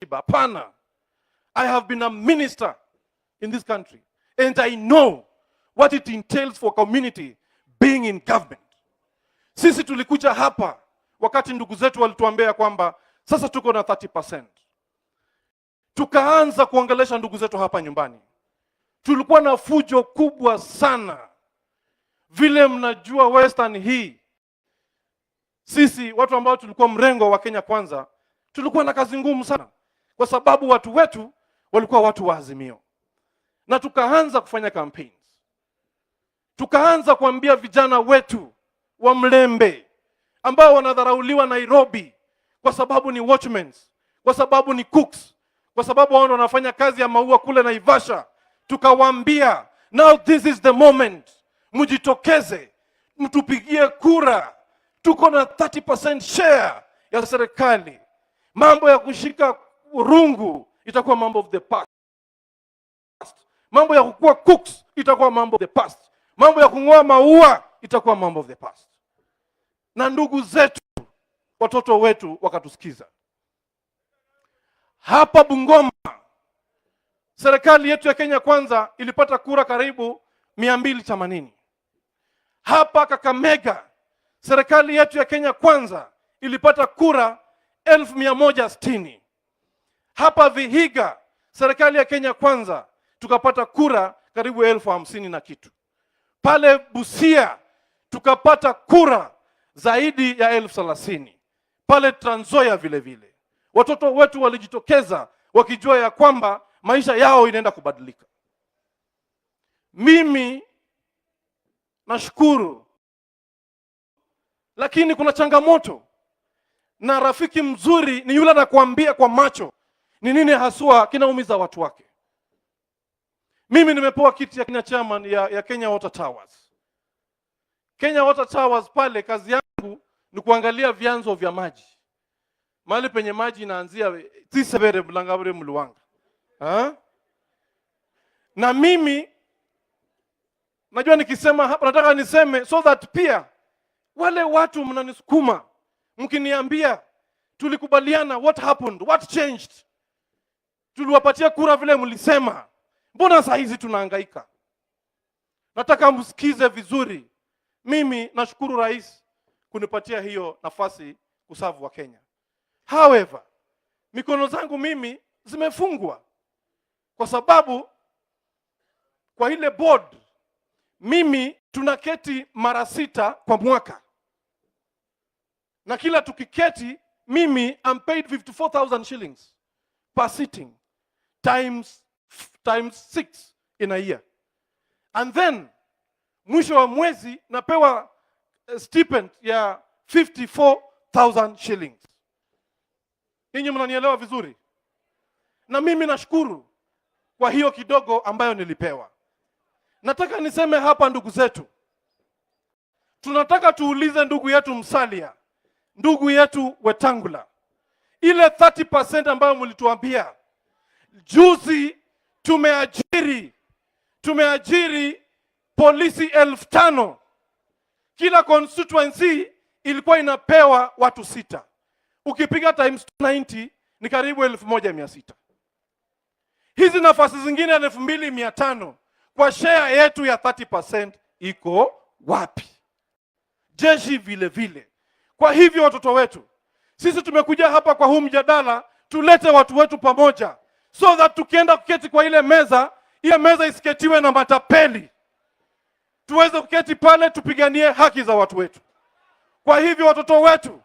Katiba. Hapana. I have been a minister in this country and I know what it entails for community being in government. Sisi tulikuja hapa wakati ndugu zetu walituambia kwamba sasa tuko na 30%. Tukaanza kuongelesha ndugu zetu hapa nyumbani. Tulikuwa na fujo kubwa sana. Vile mnajua Western hii, sisi watu ambao tulikuwa mrengo wa Kenya Kwanza tulikuwa na kazi ngumu sana, kwa sababu watu wetu walikuwa watu wa Azimio, na tukaanza kufanya campaigns, tukaanza kuambia vijana wetu wa Mlembe ambao wanadharauliwa Nairobi kwa sababu ni watchmen, kwa sababu ni cooks, kwa sababu wao wanafanya kazi ya maua kule Naivasha. Tukawaambia, now this is the moment, mjitokeze, mtupigie kura. Tuko na 30% share ya serikali. Mambo ya kushika rungu itakuwa mambo of the past. Mambo ya kukua cooks itakuwa mambo of the past. Mambo ya kung'oa maua itakuwa mambo of the past. Na ndugu zetu, watoto wetu wakatusikiza. Hapa Bungoma, serikali yetu ya Kenya Kwanza ilipata kura karibu 280. Hapa Kakamega, serikali yetu ya Kenya Kwanza ilipata kura 160,000. Hapa Vihiga, serikali ya Kenya Kwanza tukapata kura karibu 50,000 na kitu. Pale Busia tukapata kura zaidi ya 30,000. Pale Trans Nzoia vile vile watoto wetu walijitokeza wakijua ya kwamba maisha yao inaenda kubadilika. Mimi nashukuru, lakini kuna changamoto, na rafiki mzuri ni yule anakuambia kwa macho ni nini haswa kinaumiza watu wake. Mimi nimepewa kiti ya Kenya chairman ya Kenya Water Towers. Kenya Water Towers pale kazi yangu ni kuangalia vyanzo vya maji, mahali penye maji inaanzia Tisebere Mlangabure Mluwanga, ha? Na mimi najua nikisema hapa, nataka niseme so that pia wale watu mnanisukuma mkiniambia tulikubaliana, what happened, what changed? Tuliwapatia kura vile mlisema, mbona saa hizi tunahangaika? Nataka msikize vizuri. Mimi nashukuru rais kunipatia hiyo nafasi kuserve Wakenya. However, mikono zangu mimi zimefungwa kwa sababu kwa ile board mimi tunaketi mara sita kwa mwaka, na kila tukiketi mimi am paid 54,000 shillings per sitting times 6 in a year, and then mwisho wa mwezi napewa stipend ya 54,000 shillings. Ninyi mnanielewa vizuri? Na mimi nashukuru kwa hiyo kidogo ambayo nilipewa. Nataka niseme hapa, ndugu zetu, tunataka tuulize ndugu yetu Musalia, ndugu yetu Wetangula, ile 30% ambayo mlituambia juzi, tumeajiri polisi 5,000. Kila constituency ilikuwa inapewa watu sita. Ukipiga times 90 ni karibu 1,600. Hizi nafasi zingine 2,500 kwa share yetu ya 30% iko wapi? Jeshi vile vile. Kwa hivyo watoto wetu, sisi tumekuja hapa kwa huu mjadala, tulete watu wetu pamoja, so that tukienda kuketi kwa ile meza, ile meza isiketiwe na matapeli, tuweze kuketi pale tupiganie haki za watu wetu. Kwa hivyo watoto wetu,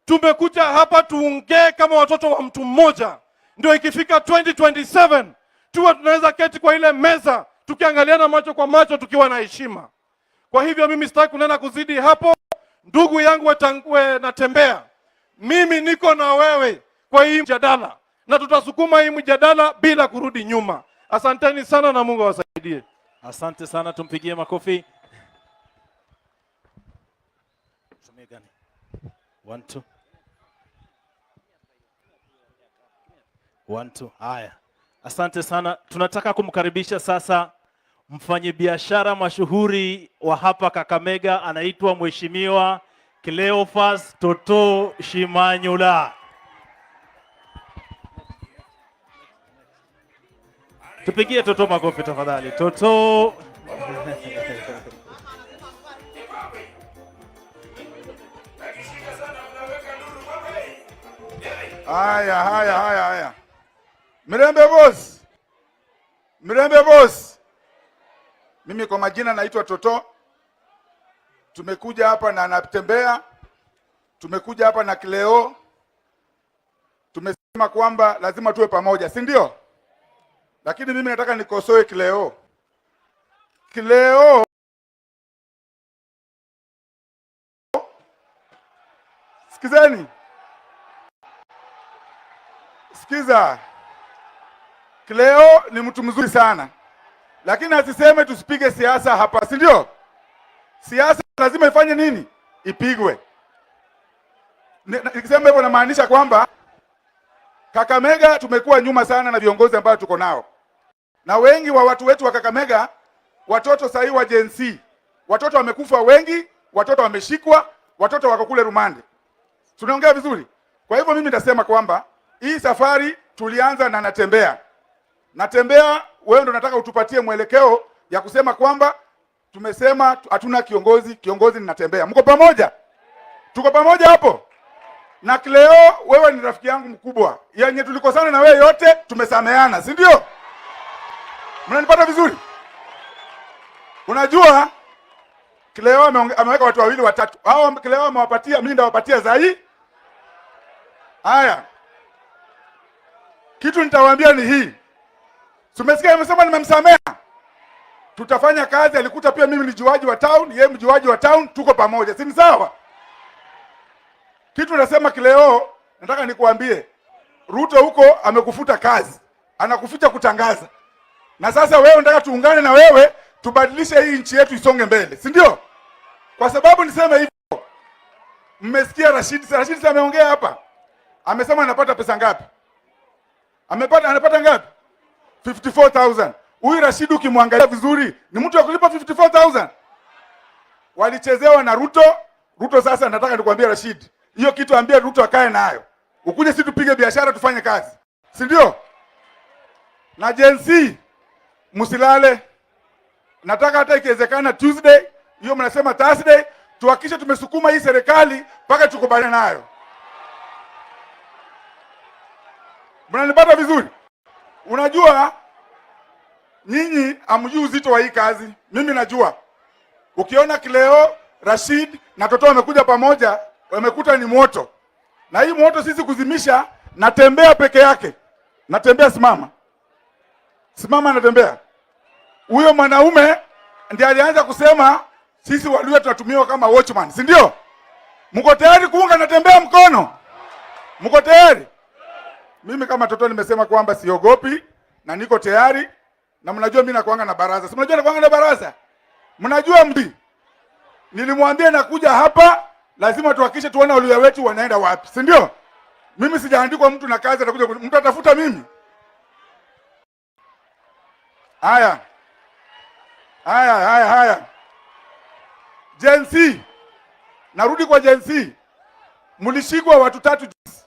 tumekuja hapa tuongee kama watoto wa mtu mmoja, ndio ikifika 2027 tuwe tunaweza keti kwa ile meza tukiangaliana macho kwa macho tukiwa na heshima. Kwa hivyo mimi sitaki kunena kuzidi hapo. Ndugu yangu Wetangwe, Natembeya, mimi niko na wewe kwa hii mjadala na tutasukuma hii mjadala bila kurudi nyuma. Asanteni sana na Mungu awasaidie. Asante sana, tumpigie makofi. Tumie gani? One, two. One, two. Haya, asante sana. Tunataka kumkaribisha sasa mfanyabiashara mashuhuri wa hapa Kakamega, anaitwa Mheshimiwa Cleophas Toto Shimanyula. Tupigie Toto makofi tafadhali. Toto. Haya, haya, haya, haya. Mirembe boss. Mirembe boss. Mimi kwa majina naitwa Toto. Tumekuja hapa na Natembea. Tumekuja hapa na Cleo. Tumesema kwamba lazima tuwe pamoja, si ndio? Lakini mimi nataka nikosoe Cleo. Cleo, sikizeni. Sikiza. Cleo ni mtu mzuri sana, lakini asiseme tusipige siasa hapa, si ndio? Siasa lazima ifanye nini? Ipigwe. Nikisema hivyo namaanisha kwamba Kakamega tumekuwa nyuma sana na viongozi ambao tuko nao, na wengi wa watu wetu wa Kakamega, watoto sahii wa Gen Z, watoto wamekufa wengi, watoto wameshikwa, watoto wako kule rumande. Tunaongea vizuri? Kwa hivyo mimi nitasema kwamba hii safari tulianza na Natembea. Natembea, wewe ndo nataka utupatie mwelekeo ya kusema kwamba tumesema hatuna kiongozi, kiongozi ni Natembea. Mko pamoja? Tuko pamoja hapo? Na Cleo, wewe ni rafiki yangu mkubwa. Yenye tulikosana na wewe yote tumesameana, si ndio? Mnanipata vizuri? Unajua Cleo ameweka watu wawili watatu. Hao Cleo amewapatia, mimi ndawapatia zaidi. Haya. Kitu nitawaambia ni hii. Tumesikia amesema nimemsamea. Tutafanya kazi, alikuta pia mimi ni juaji wa town, yeye mjuaji wa town, tuko pamoja. Si ni sawa? Kitu nasema Cleo, nataka nikuambie, Ruto huko amekufuta kazi, anakuficha kutangaza. Na sasa wewe unataka tuungane na wewe tubadilishe hii nchi yetu isonge mbele, si ndio? Kwa sababu niseme hivyo, mmesikia Rashid, Rashid ameongea hapa. Amesema anapata pesa ngapi? Anapata ngapi? 54,000. Huyu Rashid ukimwangalia vizuri ni mtu wa kulipa 54,000. Walichezewa na Ruto. Ruto sasa nataka nikwambie Rashid, hiyo kitu ambie Ruto akae nayo. Ukuje sisi tupige biashara tufanye kazi. Si ndio? Na Gen Z msilale. Nataka hata ikiwezekana Tuesday, hiyo mnasema Thursday, tuhakikishe tumesukuma hii serikali mpaka tukubaliane nayo. Mnanipata vizuri? Unajua nyinyi hamjui uzito wa hii kazi. Mimi najua. Ukiona Cleo, Rashid na Toto wamekuja pamoja, wamekuta ni moto. Na hii moto sisi kuzimisha, Natembea peke yake. Natembea, simama. Simama, Natembea. Huyo mwanaume ndiye alianza kusema sisi Waluhya tunatumiwa kama watchman, si ndio? Mko tayari kuunga Natembea mkono? Mko tayari? Mimi kama Toto nimesema kwamba siogopi na niko tayari, na mnajua mimi nakuanga na baraza. Si mnajua nakuanga na baraza? Mnajua mbi. Nilimwambia nakuja hapa, lazima tuhakikishe tuone Waluhya wetu wanaenda wapi, si ndio? Mimi sijaandikwa mtu na kazi atakuja mtu atafuta mimi. Haya. Haya, haya, haya. Gen Z. Narudi kwa Gen Z. Mlishikwa watu tatu juzi.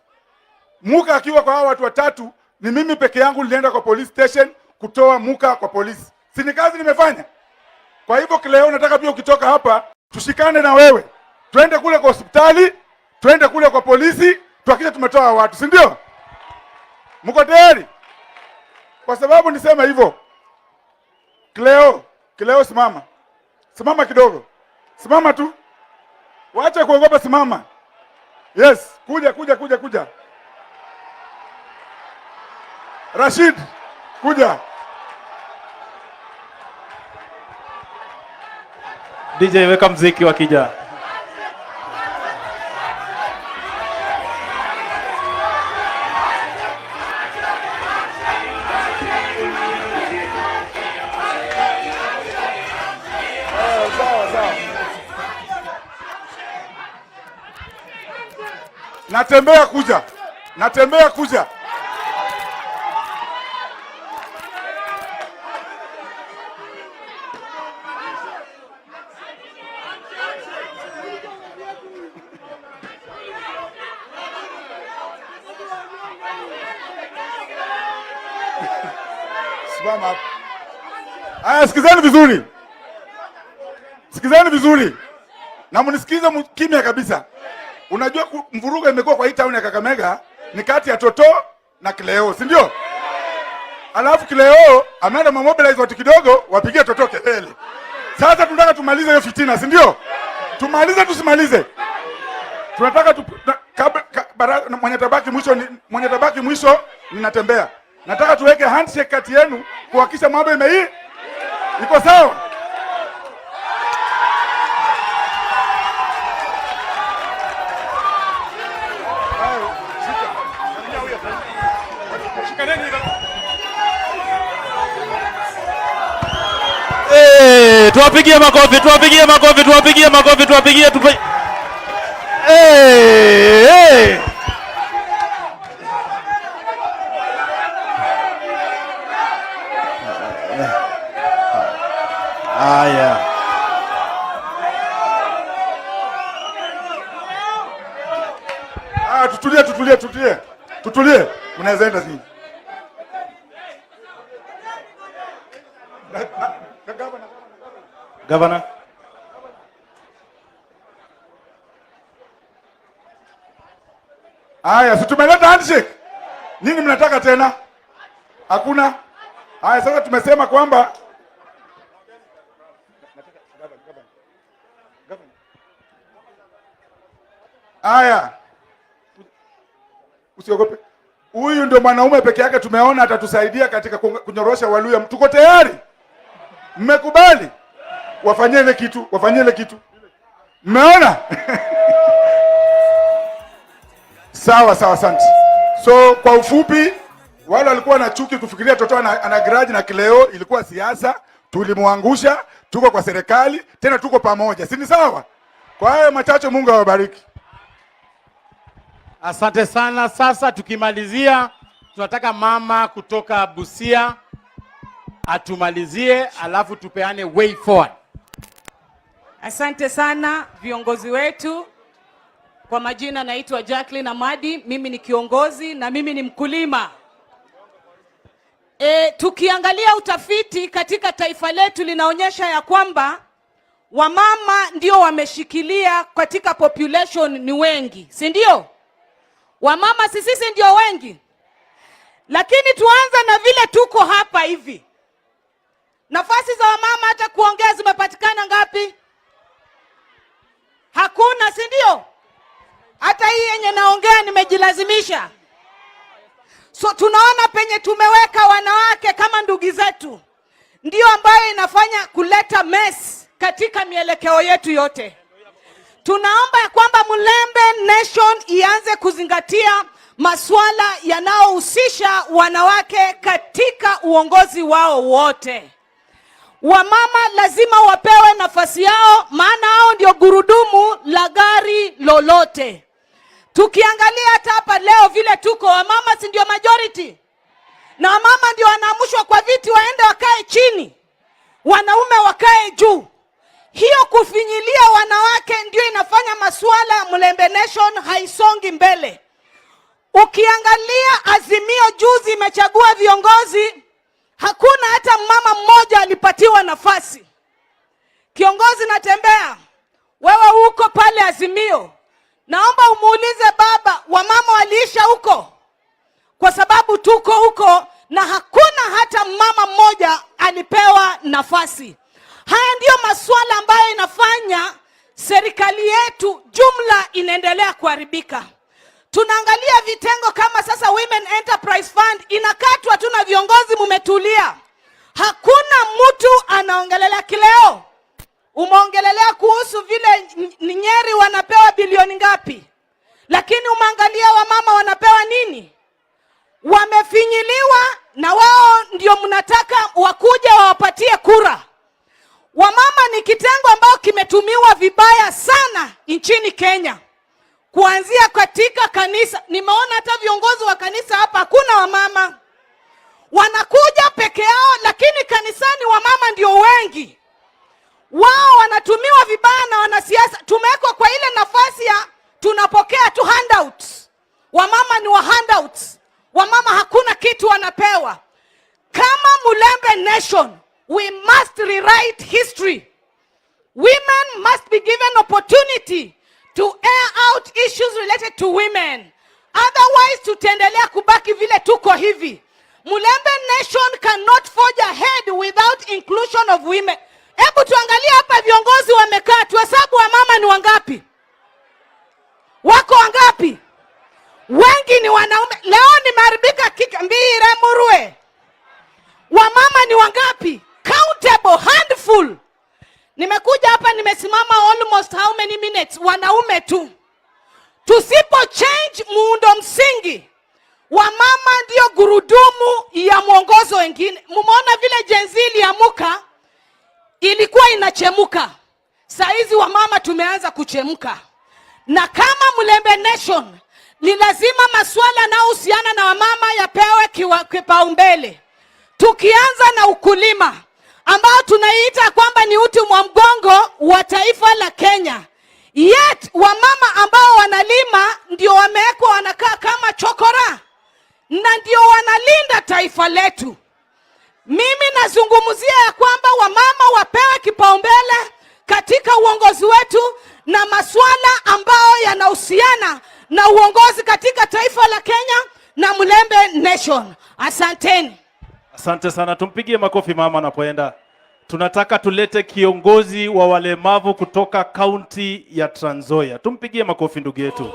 Muka akiwa kwa hao watu watatu, ni mimi peke yangu nilienda kwa police station kutoa Muka kwa polisi. Si ni kazi nimefanya? Kwa hivyo Cleo, nataka pia ukitoka hapa tushikane na wewe. Twende kule kwa hospitali, twende kule kwa polisi, tuhakikishe tumetoa watu, si ndio? Mko tayari? Kwa sababu niseme hivyo. Cleo, Cleo simama. Simama kidogo. Simama tu. Waache kuogopa, simama. Yes, kuja, kuja, kuja, kuja. Rashid, kuja. DJ weka mziki wa kija. Sawa, sawa. Natembea kuja. Natembea kuja. Simama hapo. Aya, sikizeni vizuri, sikizeni vizuri na mnisikize kimya kabisa. Unajua mvuruga imekuwa kwa hii town ya Kakamega ni kati ya Toto na Cleo, si ndio? Alafu Cleo ameenda mobilize watu kidogo wapigie Toto kelele. Sasa tunataka tumalize hiyo fitina, si ndio? Tumalize tusimalize? Tunataka tu, na, kabla, ka, bara, na mwenye tabaki mwisho ni, mwenye tabaki mwisho ninatembea. Nataka tuweke handshake kati yenu kuhakikisha mambo imei iko sawa. Hey, tuwapigie makofi, tuwapigie makofi, tuwapigie makofi, tuwapigie tupe. Hey, hey. Haya. Ah, tutulie, tutulie, tutulie. Tutulie. Mnaweza enda sisi. Governor. Haya, si tumeleta handshake. Nini mnataka tena? Hakuna. Haya, sasa tumesema kwamba haya, usiogope. Huyu ndio mwanaume peke yake tumeona atatusaidia katika kunyorosha Waluya. Tuko tayari? Mmekubali? Wafanyie ile kitu, wafanyie ile kitu. Mmeona? Sawa sawa, asante. So kwa ufupi, wale walikuwa na chuki kufikiria Toto ana grudge na Cleo, ilikuwa siasa, tulimwangusha, tuko kwa serikali, tena tuko pamoja. Si ni sawa? Kwa hayo machache, Mungu awabariki. Asante sana. Sasa tukimalizia, tunataka mama kutoka Busia atumalizie, alafu tupeane way forward. Asante sana viongozi wetu. Kwa majina naitwa Jacqueline Amadi, mimi ni kiongozi na mimi ni mkulima. Tukiangalia utafiti katika taifa letu linaonyesha ya kwamba wamama ndio wameshikilia katika population ni wengi, si ndio? Wamama si sisi ndio wengi? Lakini tuanze na vile tuko hapa hivi. Nafasi za wamama hata kuongea zimepatikana ngapi? Hakuna, si ndio? Hata hii yenye naongea nimejilazimisha. So tunaona penye tumeweka wanawake kama ndugu zetu ndio ambayo inafanya kuleta mess katika mielekeo yetu yote. Tunaomba ya kwamba Mulembe Nation ianze kuzingatia masuala yanayohusisha wanawake katika uongozi wao wote. Wamama lazima wapewe nafasi yao, maana hao ndio gurudumu la gari lolote. Tukiangalia hata hapa leo vile tuko, wamama si ndio majority? Na wamama ndio wanaamushwa kwa viti waende wakae chini, wanaume wakae juu. Hiyo kufinyilia wanawake ndio inafanya masuala ya Mulembe Nation haisongi mbele. Ukiangalia Azimio juzi imechagua viongozi, hakuna hata mama mmoja alipatiwa nafasi. Kiongozi natembea, wewe uko pale Azimio, naomba umuulize baba, wamama waliisha huko? Kwa sababu tuko huko na hakuna hata mama mmoja alipewa nafasi. Haya ndiyo masuala ambayo inafanya serikali yetu jumla inaendelea kuharibika. Tunaangalia vitengo kama sasa Women Enterprise Fund inakatwa tu na viongozi mumetulia. Hakuna mtu anaongelelea kileo. Umeongelelea kuhusu vile Nyeri wanapewa bilioni ngapi? Lakini umeangalia wamama wanapewa nini? Wamefinyiliwa na wao ndio mnataka wakuje wawapatie kura. Wamama ni kitengo ambao kimetumiwa vibaya sana nchini Kenya. Kuanzia katika kanisa, nimeona hata viongozi wa kanisa hapa hakuna wamama. Wanakuja peke yao, lakini kanisani wamama ndio wengi. Wao wanatumiwa vibaya na wanasiasa. Tumewekwa kwa ile nafasi ya tunapokea tu handouts. Wamama ni wa handouts. Wamama hakuna kitu wanapewa. Kama Kama Mulembe Nation, we must rewrite history. Women must be given opportunity to air out issues related to women. Otherwise, tutaendelea kubaki vile tuko hivi. Mulembe Nation cannot forge ahead without inclusion of women. Hebu tuangalie hapa viongozi wamekaa, tuhesabu wamama ni wangapi? Wako wangapi? Wengi ni wanaume. Leo nimeharibika kichwa mbire murue. Wamama ni wangapi? Countable, handful. Nimekuja hapa nimesimama almost how many minutes? Wanaume tu. Tusipo change muundo msingi, wamama ndio gurudumu ya mwongozo wengine. Mumeona vile Gen Z iliamuka, ilikuwa inachemuka. Saa hizi wamama tumeanza kuchemka, na kama Mulembe Nation ni lazima masuala yanayohusiana na wamama yapewe kipaumbele, tukianza na ukulima ambao tunaiita kwamba ni uti wa mgongo wa taifa la Kenya. Yet wamama ambao wanalima ndio wamewekwa wanakaa kama chokora na ndio wanalinda taifa letu. Mimi nazungumzia ya kwamba wamama wapewe kipaumbele katika uongozi wetu na masuala ambayo yanahusiana na uongozi katika taifa la Kenya na Mulembe Nation. Asanteni. Asante sana, tumpigie makofi mama anapoenda. Tunataka tulete kiongozi wa walemavu kutoka kaunti ya Trans Nzoia. Tumpigie makofi ndugu yetu.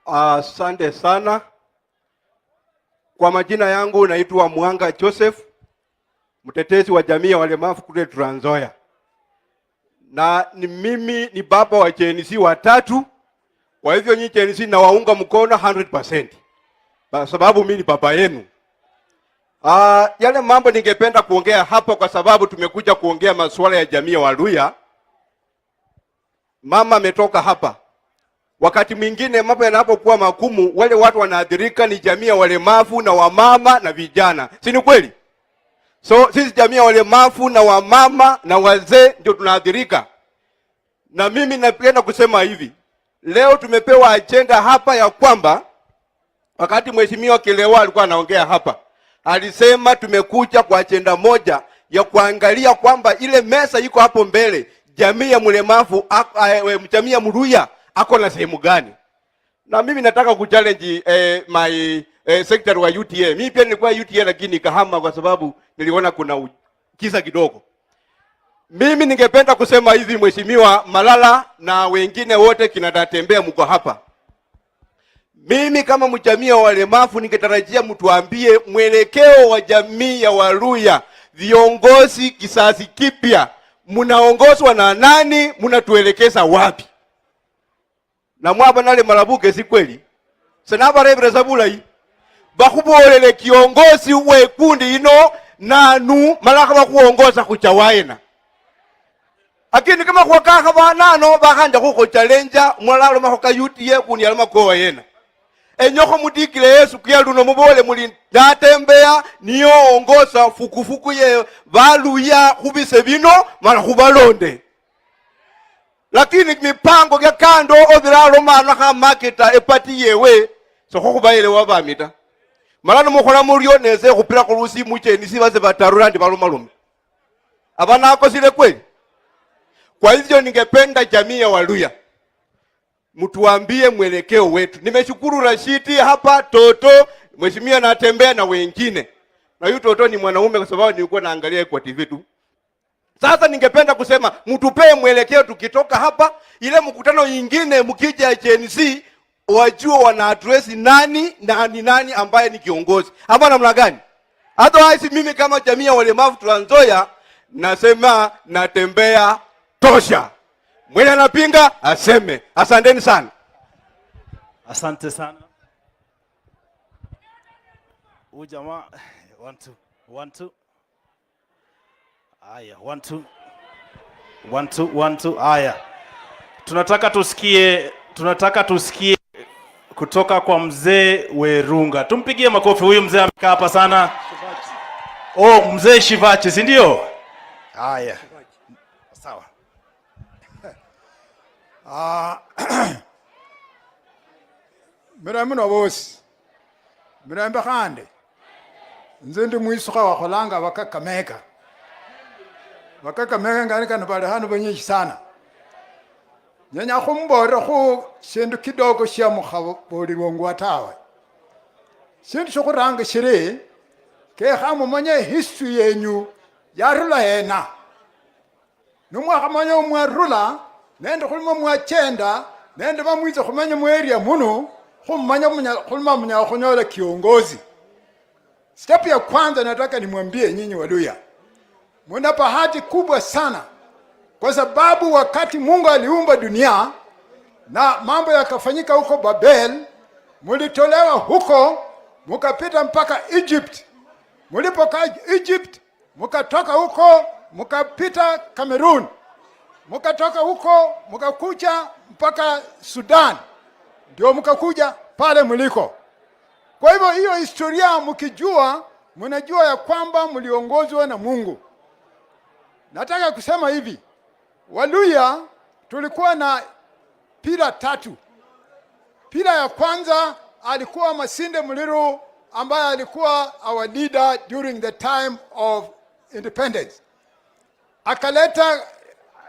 Asante sana. Kwa majina yangu naitwa Mwanga Joseph, mtetezi wa jamii ya walemavu kule Trans Nzoia, na ni mimi ni baba wa Gen Z watatu. Kwa hivyo nyinyi Gen Z nawaunga mkono 100% kwa sababu mimi ni baba yenu. Yale mambo ningependa kuongea hapa, kwa sababu tumekuja kuongea masuala ya jamii ya Waluya. Mama ametoka hapa. Wakati mwingine mambo yanapokuwa magumu, wale watu wanaathirika ni jamii ya walemavu na wamama na vijana, si ni kweli? So sisi jamii ya walemavu na wamama na wazee ndio tunaathirika. Na mimi napenda kusema hivi, leo tumepewa agenda hapa ya kwamba wakati Mheshimiwa Kilewa alikuwa anaongea hapa, alisema tumekuja kwa agenda moja ya kuangalia kwamba ile mesa iko hapo mbele, jamii ya mlemavu, jamii ya Mluya ako na sehemu gani? Na mimi nataka kuchallenge my secretary wa UTA. Mimi pia nilikuwa UTA lakini nikahama kwa sababu niliona kuna kisa kidogo. Mimi ningependa kusema hivi, Mheshimiwa Malala na wengine wote kinatatembea mko hapa. Mimi kama mjamii wa walemavu ningetarajia mtuambie mwelekeo wa jamii ya Waluya, viongozi kizazi kipya, mnaongozwa na nani? Mnatuelekeza wapi? Na mwaba nale malabuke si kweli? Sinabarebereza bulayi. Bakhubolele kiongozi we kundi ino nanu malakha bakhuongoza khucha waena. Lakini kama khwakakha banano bakhanja khukhuchalenja mulala alomakho ka UTA kundi aloma kowa yena. Enyokho mutikile Yesu kuya luno mubole muli natembea niyo ongoza fukufuku ye baluya khubise bino mala khubalonde. Lakini mipango kya kando obira alomana kha marketa epati yewe sokho khubayelewa bamita. Mala nomukhola muryo nese khupira khulusi mucheni sibase batarura ndi balomalome. Abana akosile kweli. Kwa hivyo ningependa jamii ya Waluya mtuambie mwelekeo wetu. Nimeshukuru Rashidi hapa, Toto, mheshimiwa anatembea na wengine. Na huyu Toto ni mwanaume kwa sababu nilikuwa naangalia kwa TV tu. Sasa ningependa kusema mtupee mwelekeo tukitoka hapa, ile mkutano nyingine mkija Gen Z wajue wana address nani na ni nani ambaye ni kiongozi. Hapa namna gani? Otherwise mimi kama jamii ya walemavu Trans Nzoia nasema natembea tosha. Mwenye anapinga aseme. Asanteni sana. Asante sana. Huyu jamaa 1 2 1 2. Aya, 1 2. 1 2 1 2. Aya. Tunataka tusikie kutoka kwa mzee Werunga. Tumpigie makofi huyu mzee amekaa hapa sana. Oh, mzee Shivachi, si ndio? Haya. Sawa. Mirembe muno bosi, mirembe khandi. Nze ndi mwisukha wakholanga Bakakamega. Bakakamega nganikana bali hano banyishi sana. Nyenya khumbolerakho shindu kidogo sha mukhabolelwangwa tawe. Shindu shokhuranga shiri kekha mumanye history yenyu yarula hena. Nimwakhamanya mwarula nende khulima mwachenda nende bamwiza khumanya mu area muno khumanya khulima munyala khunyola kiongozi. Step ya kwanza nataka nimwambie nyinyi Waluya, muna bahati kubwa sana kwa sababu wakati Mungu aliumba dunia na mambo yakafanyika huko Babel, mulitolewa huko mukapita mpaka Egypt. Mulipokaa Egypt, mukatoka huko mukapita Cameroon, mukatoka huko mukakuja mpaka Sudan, ndio mukakuja pale mliko. Kwa hivyo hiyo historia mkijua, mnajua ya kwamba mliongozwa na Mungu. Nataka kusema hivi, Waluya tulikuwa na pillar tatu. Pillar ya kwanza alikuwa Masinde Muliro ambaye alikuwa our leader during the time of independence. Akaleta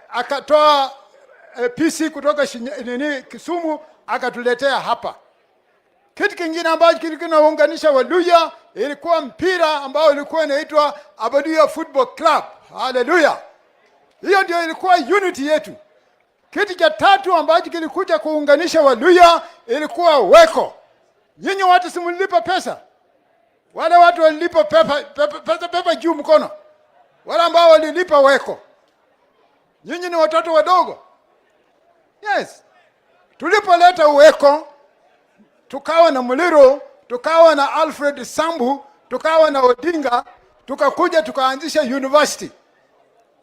akatoa PC kutoka nini Kisumu akatuletea hapa. Kitu kingine ambacho kilikuwa kinaunganisha Waluya ilikuwa mpira ambao ulikuwa inaitwa Abaluya Football Club. Haleluya! Hiyo ndio ilikuwa unity yetu. Kitu cha tatu ambacho kilikuja kuunganisha Waluya ilikuwa Weko. Nyinyi watu si mlilipa pesa? Wale watu walilipa pesa, pepa juu mkono. Wale ambao walilipa Weko. Nyinyi ni watoto wadogo. Yes. Tulipoleta Weko tukawa na Muliro, tukawa na Alfred Sambu, tukawa na Odinga, tukakuja tukaanzisha university.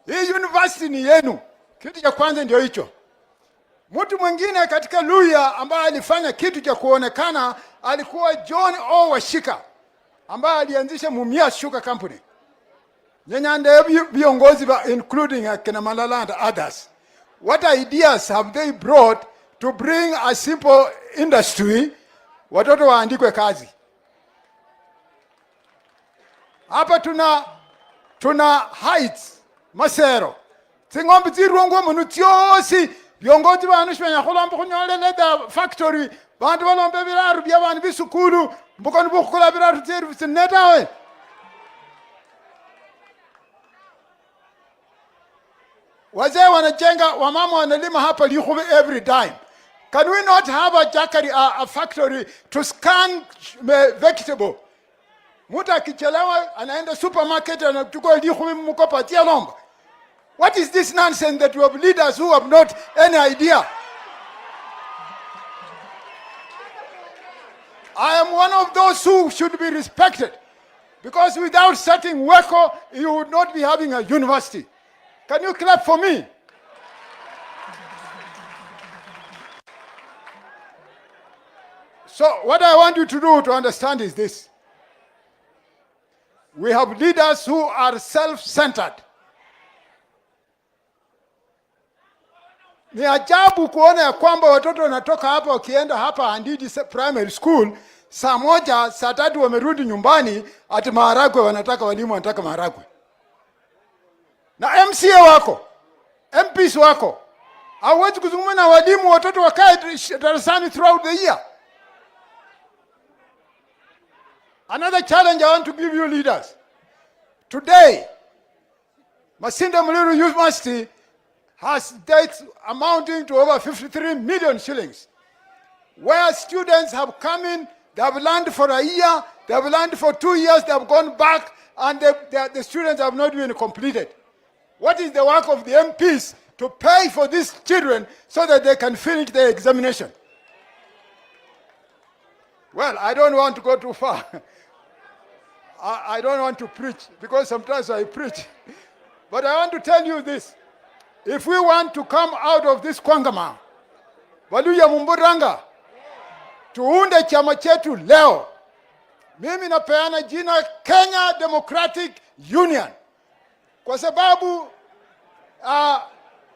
Hii university ni yenu. Kitu cha kwanza ndio hicho. Mtu mwingine katika Luya ambaye alifanya kitu cha kuonekana alikuwa John O. Washika ambaye alianzisha Mumias Sugar Company. Nyenyande viongozi including akina Malala and others. What ideas have they brought to bring a simple industry watoto waandikwe kazi? Hapa tuna Heights Masero tsing'ombe tsirwongwa muno tsiosi viongozi banu shibenya khulomba khunyola leather factory bandu balomba biraru bya bandu bisukulu mbukoni bukhukula biraru tsyeru tsinne tawe. Wazee wanajenga, wamama wanalima hapa Likhubi every time. Can we not have a jackery, a factory to scan vegetable? Mtu akichelewa anaenda supermarket anachukua Likhubi mkopa tia lomba. What is this nonsense that you have leaders who have not any idea? I am one of those who should be respected, because without setting Weko, you would not be having a university. Can you clap for me? So what I want you to do to understand is this. We have leaders who are self-centered. Ni ajabu kuona ya kwamba watoto wanatoka hapa wakienda hapa Handidi Primary School saa 1, saa 3 wamerudi nyumbani ati maharagwe wanataka, walimu wanataka maharagwe. Na MCA wako, MPs wako, hauwezi kuzungumza na walimu watoto wakae darasani throughout the year. Another challenge I want to give you leaders. Today, Masinde Muliro University has debts amounting to over 53 million shillings, where students have come in, they have learned for a year, they have learned for 2 years, they have gone back, and the students have not been completed. What is the work of the MPs to pay for these children so that they can finish their examination? Well, I don't want to go too far. I don't want to preach, because sometimes I preach. But I want to tell you this. If we want to come out of this quagmire, Waluya Mumburanga, tuunde chama chetu leo. Mimi napeana jina Kenya Democratic Union. Kwa sababu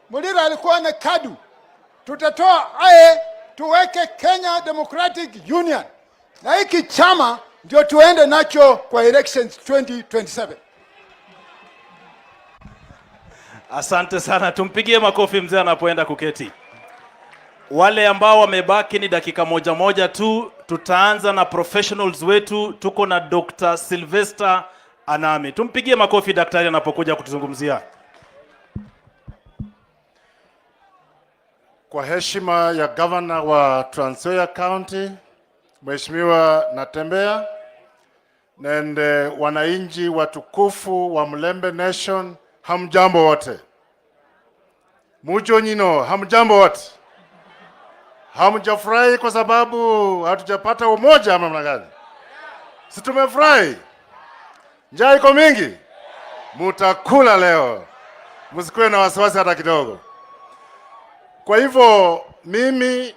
Muliro alikuwa na KADU. Tutatoa aye, Tuweke Kenya Democratic Union, na hiki chama ndio tuende nacho kwa elections 2027. Asante sana, tumpigie makofi mzee anapoenda kuketi. Wale ambao wamebaki ni dakika moja moja tu. Tutaanza na professionals wetu. Tuko na Dr. Sylvester Anami. Tumpigie makofi daktari anapokuja kutuzungumzia. Kwa heshima ya gavana wa Trans Nzoia County Mheshimiwa Natembeya, nende wananchi watukufu wa Mulembe Nation, hamjambo wote. Mucho nyino, hamjambo wote. Hamjafurahi kwa sababu hatujapata umoja ama namna gani? Si tumefurahi? Njaa iko mingi, mutakula leo, msikuwe na wasiwasi hata kidogo. Kwa hivyo mimi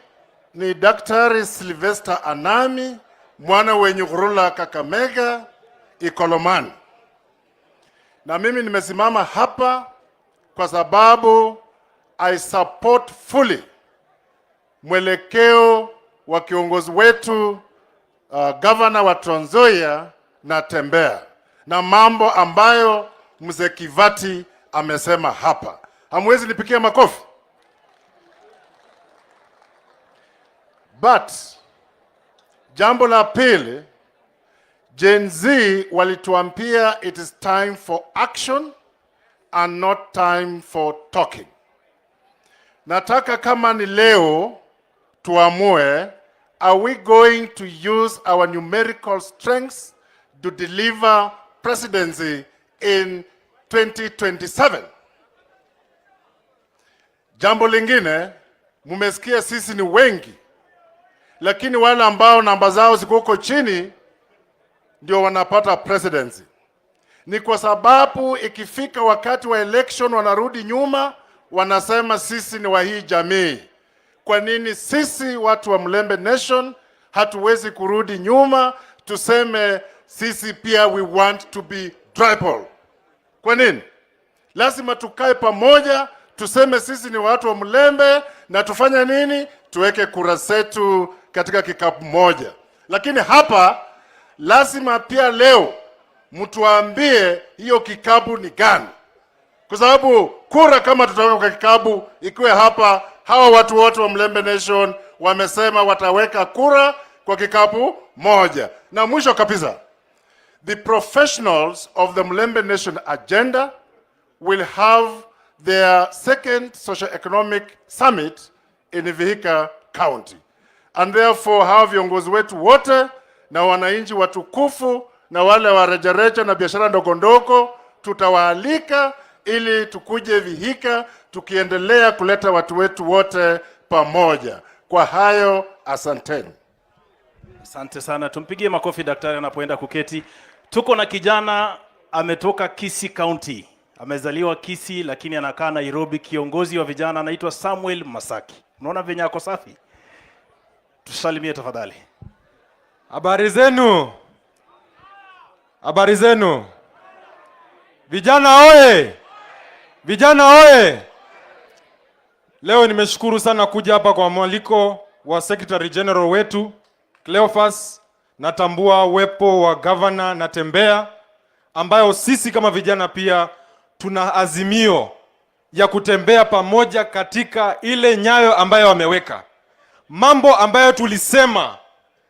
ni Daktari Sylvester Anami, mwana wenye kurula Kakamega Ikolomani, na mimi nimesimama hapa kwa sababu I support fully mwelekeo wa kiongozi wetu governor wa Trans Nzoia Natembeya na mambo ambayo mzee Kivati amesema hapa. Hamwezi nipikia makofi? But jambo la pili, Gen Z walituambia it is time for action and not time for talking. Nataka kama ni leo tuamue, are we going to use our numerical strengths to deliver presidency in 2027? Jambo lingine, mumesikia sisi ni wengi, lakini wale ambao namba zao ziko huko chini ndio wanapata presidency. Ni kwa sababu ikifika wakati wa election wanarudi nyuma, wanasema sisi ni wa hii jamii. Kwa nini sisi watu wa Mulembe Nation hatuwezi kurudi nyuma tuseme sisi pia we want to be tribal? Kwa nini? Lazima tukae pamoja tuseme sisi ni watu wa Mulembe na tufanye nini? Tuweke kura zetu katika kikapu moja. Lakini hapa lazima pia leo mtuambie hiyo kikapu ni gani, kwa sababu kura kama tutaweka kwa kikapu ikiwe hapa, hawa watu wote wa Mulembe Nation wamesema wataweka kura kwa kikapu moja. Na mwisho kabisa, the professionals of the Mulembe Nation agenda will have their second socio-economic summit in Vihiga County. And therefore hawa viongozi wetu wote na wananchi watukufu na wale wa rejareja na biashara ndogo ndogo tutawaalika ili tukuje Vihiga tukiendelea kuleta watu wetu wote pamoja. Kwa hayo, asanteni. Asante sana, tumpigie makofi daktari anapoenda kuketi. Tuko na kijana ametoka Kisii County, amezaliwa Kisii lakini anakaa Nairobi, kiongozi wa vijana anaitwa Samuel Masaki. Unaona venye ako safi? Tusalimie tafadhali. Habari zenu, habari zenu vijana oye! Vijana oye! Leo nimeshukuru sana kuja hapa kwa mwaliko wa Secretary General wetu Cleophas. Natambua uwepo wa Governor Natembeya, ambayo sisi kama vijana pia tuna azimio ya kutembea pamoja katika ile nyayo ambayo wameweka, mambo ambayo tulisema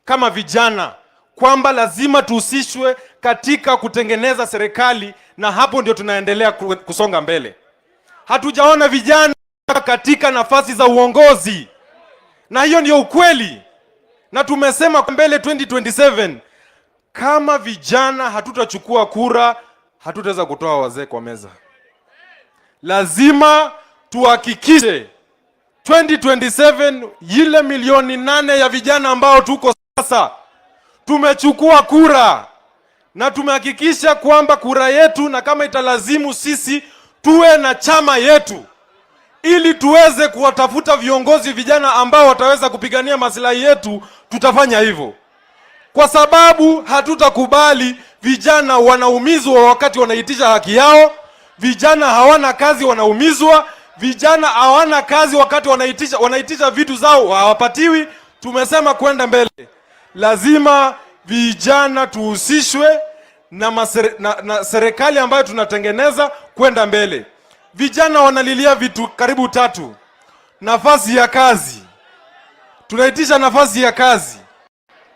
kama vijana kwamba lazima tuhusishwe katika kutengeneza serikali, na hapo ndio tunaendelea kusonga mbele. Hatujaona vijana katika nafasi za uongozi, na hiyo ndio ukweli, na tumesema mbele 2027 kama vijana hatutachukua kura, hatutaweza kutoa wazee kwa meza. Lazima tuhakikishe 2027 ile milioni 8 ya vijana ambao tuko sasa tumechukua kura na tumehakikisha kwamba kura yetu, na kama italazimu sisi tuwe na chama yetu ili tuweze kuwatafuta viongozi vijana ambao wataweza kupigania maslahi yetu, tutafanya hivyo, kwa sababu hatutakubali vijana wanaumizwa wakati wanaitisha haki yao, vijana hawana kazi wanaumizwa, Vijana hawana kazi, wakati wanaitisha vitu zao hawapatiwi. Tumesema kwenda mbele, lazima vijana tuhusishwe na serikali ambayo tunatengeneza kwenda mbele. Vijana wanalilia vitu karibu tatu: nafasi ya kazi, tunaitisha nafasi ya kazi,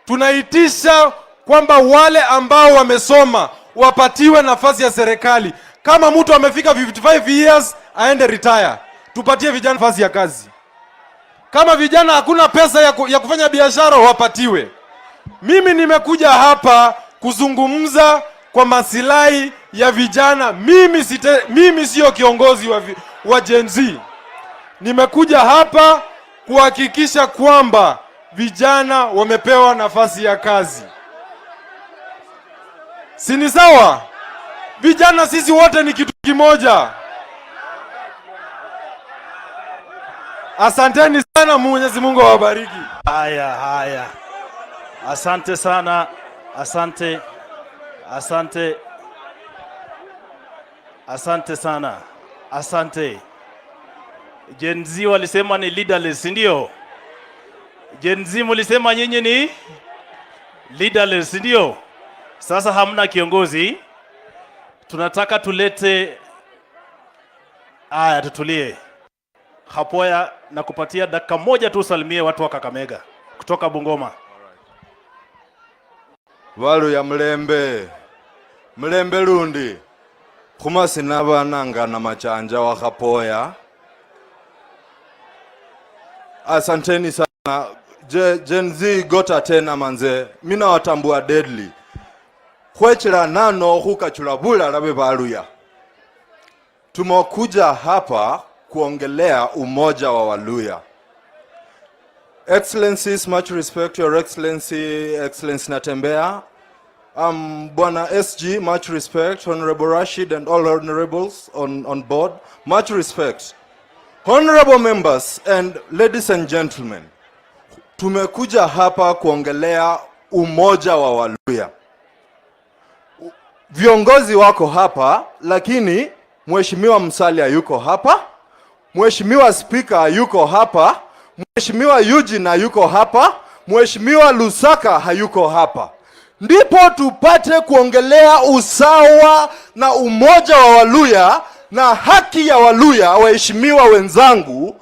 tunaitisha kwamba wale ambao wamesoma wapatiwe nafasi ya serikali. Kama mtu amefika 55 years aende retire, tupatie vijana nafasi ya kazi. Kama vijana hakuna pesa ya kufanya biashara wapatiwe. Mimi nimekuja hapa kuzungumza kwa masilahi ya vijana. Mimi siyo kiongozi wa Gen Z. Nimekuja hapa kuhakikisha kwamba vijana wamepewa nafasi ya kazi. Si ni sawa? Vijana sisi wote ni kitu kimoja. Asanteni sana, Mwenyezi Mungu awabariki. Haya, haya, asante sana, asante, asante, asante sana, asante. Gen Z walisema ni leaderless, ndio? Gen Z mulisema nyinyi ni leaderless, ndio? Sasa hamna kiongozi. Tunataka tulete haya, tutulie. Hapoya na kupatia dakika moja tu usalimie watu wa Kakamega kutoka Bungoma. Valuya mulembe mulembe lundi khumasina bananga na machanja wa Khapoya. Asanteni sana. Gen Z gota tena manze, mina watambua deadly khwechela nano khukachula bulala be baluya. Tumekuja hapa kuongelea umoja wa Waluya. Excellencies, much respect, Your Excellency, Excellency Natembeya. Bwana SG, much respect, Honorable Rashid and all honorables on board, much respect. Honorable members and ladies and gentlemen, tumekuja hapa kuongelea umoja wa Waluya. Viongozi wako hapa, lakini Mheshimiwa Musalia yuko hapa, Mheshimiwa Spika yuko hapa, Mheshimiwa Eugene hayuko hapa, Mheshimiwa Lusaka hayuko hapa. Ndipo tupate kuongelea usawa na umoja wa Waluya na haki ya Waluya. Waheshimiwa wenzangu,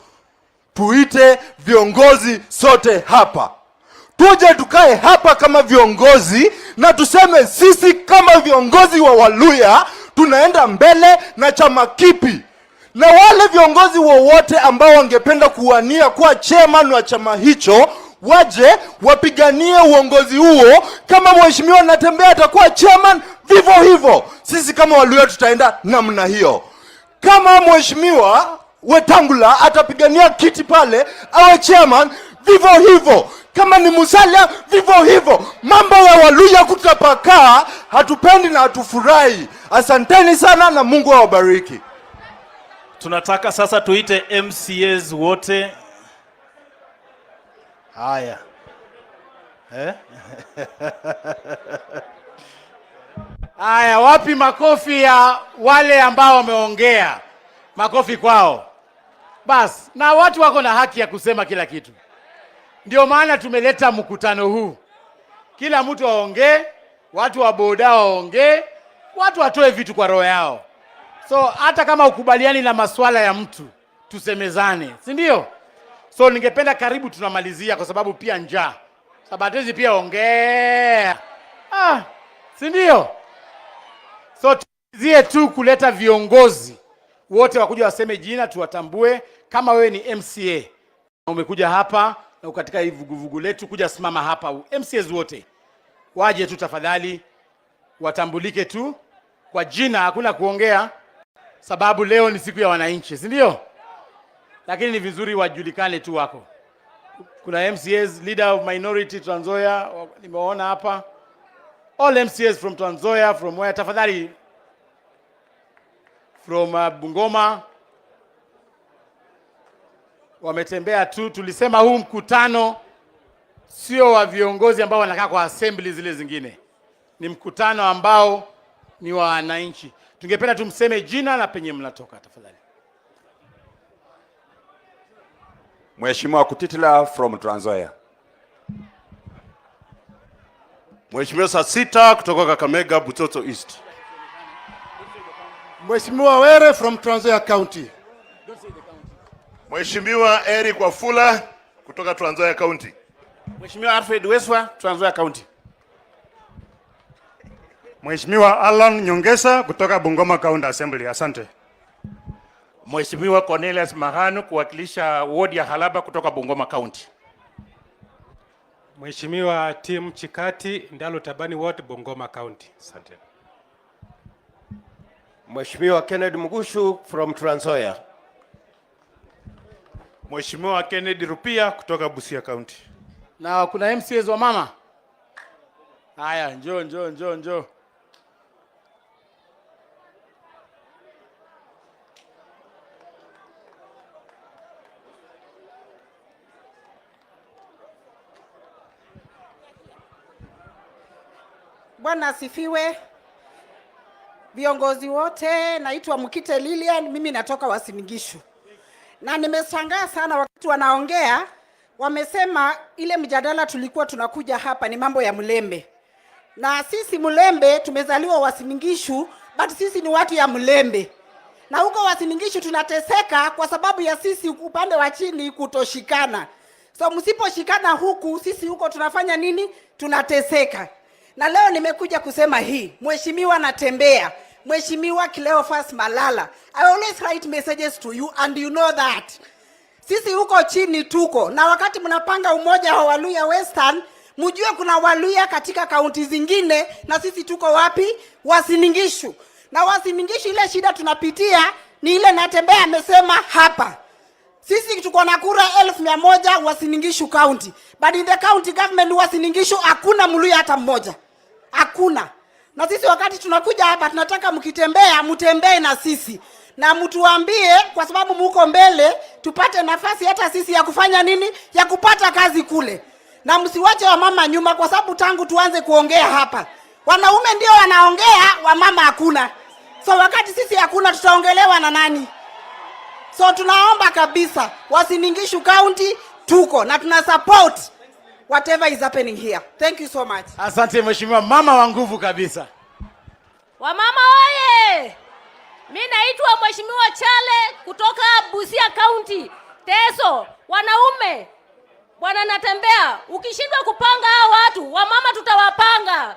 tuite viongozi sote hapa, tuje tukae hapa kama viongozi na tuseme sisi kama viongozi wa Waluya tunaenda mbele na chama kipi, na wale viongozi wowote ambao wangependa kuwania kuwa chairman wa chama hicho waje wapiganie uongozi huo. Kama Mheshimiwa Natembeya atakuwa chairman, vivyo hivyo sisi kama Waluya tutaenda namna hiyo. Kama Mheshimiwa Wetangula atapigania kiti pale awe chairman, vivyo hivyo. Kama ni Musalia, vivyo hivyo. Mambo ya Waluya kutapakaa hatupendi na hatufurahi. Asanteni sana na Mungu awabariki. Tunataka sasa tuite MCAs wote. Haya. Eh? Haya, wapi makofi ya wale ambao wameongea? Makofi kwao. Bas, na watu wako na haki ya kusema kila kitu. Ndio maana tumeleta mkutano huu. Kila mtu aongee, watu wa boda waongee, watu watoe vitu kwa roho yao. So hata kama ukubaliani na masuala ya mtu, tusemezane, si ndio? So ningependa karibu tunamalizia kwa sababu pia njaa. Sabatezi pia ongea. Ah, si ndio? So tuzie tu kuleta viongozi wote wakuja waseme jina tuwatambue. Kama wewe ni MCA na umekuja hapa na katika hii vuguvugu letu, kuja simama hapa. MCAs wote waje tu tafadhali, watambulike tu kwa jina, hakuna kuongea sababu leo ni siku ya wananchi, si ndio? Lakini ni vizuri wajulikane tu wako. Kuna MCAs, leader of minority Trans Nzoia, nimeona hapa. All MCAs from Trans Nzoia, from where, tafadhali, from Bungoma wametembea tu. Tulisema huu mkutano sio wa viongozi ambao wanakaa kwa assembly zile zingine, ni mkutano ambao ni wa wananchi. Tungependa tumseme jina na penye mnatoka tafadhali. Mheshimiwa Kutitila from Trans Nzoia. Mheshimiwa Sasita kutoka Kakamega Butsotso East. Mheshimiwa Were from Trans Nzoia County. Mheshimiwa Eric Wafula kutoka Trans Nzoia County. Mheshimiwa Alfred Weswa, Trans Nzoia County. Mheshimiwa Alan Nyongesa kutoka Bungoma County Assembly. Asante. Mheshimiwa Cornelius Mahanu kuwakilisha ward ya Halaba kutoka Bungoma County. Mheshimiwa Tim Chikati, Ndalo Tabani Ward, Bungoma County. Asante. Mheshimiwa Kennedy Mugushu from Trans Nzoia. Mheshimiwa Kennedy Rupia kutoka Busia County. Na kuna MCAs wa mama. Haya, njoo njoo njoo njoo. Bwana asifiwe. Viongozi wote, naitwa Mkite Lilian, mimi natoka Uasin Gishu. Na nimeshangaa sana wakati wanaongea, wamesema ile mjadala tulikuwa tunakuja hapa ni mambo ya Mlembe. Na sisi Mlembe tumezaliwa Uasin Gishu, but sisi ni watu ya Mlembe. Na huko Uasin Gishu tunateseka kwa sababu ya sisi upande wa chini kutoshikana. So msiposhikana huku, sisi huko tunafanya nini? Tunateseka. Na leo nimekuja kusema hii, Mheshimiwa Natembea, Mheshimiwa Cleophas Malala, I always write messages to you and you know that. Sisi huko chini tuko na wakati mnapanga umoja wa Waluya Western, mjue kuna Waluya katika kaunti zingine na sisi tuko wapi? Uasin Gishu. Na Uasin Gishu ile shida tunapitia ni ile Natembea amesema hapa. Sisi tuko na kura 100,000 Uasin Gishu County. But in the county government Uasin Gishu hakuna Mluya hata mmoja. Hakuna. Na sisi wakati tunakuja hapa tunataka mkitembea mtembee na sisi. Na mtuambie kwa sababu muko mbele tupate nafasi hata sisi ya kufanya nini? Ya kupata kazi kule. Na msiwache wamama nyuma kwa sababu tangu tuanze kuongea hapa wanaume ndio wanaongea, wamama hakuna. So wakati sisi hakuna tutaongelewa na nani? So tunaomba kabisa Uasin Gishu County tuko na tuna support whatever is happening here. Thank you so much. Asante mheshimiwa, mama wa nguvu kabisa. Wamama oye! Mi naitwa Mheshimiwa Chale kutoka Busia County. Teso, wanaume, bwana Natembea, ukishindwa kupanga hao watu, wamama tutawapanga.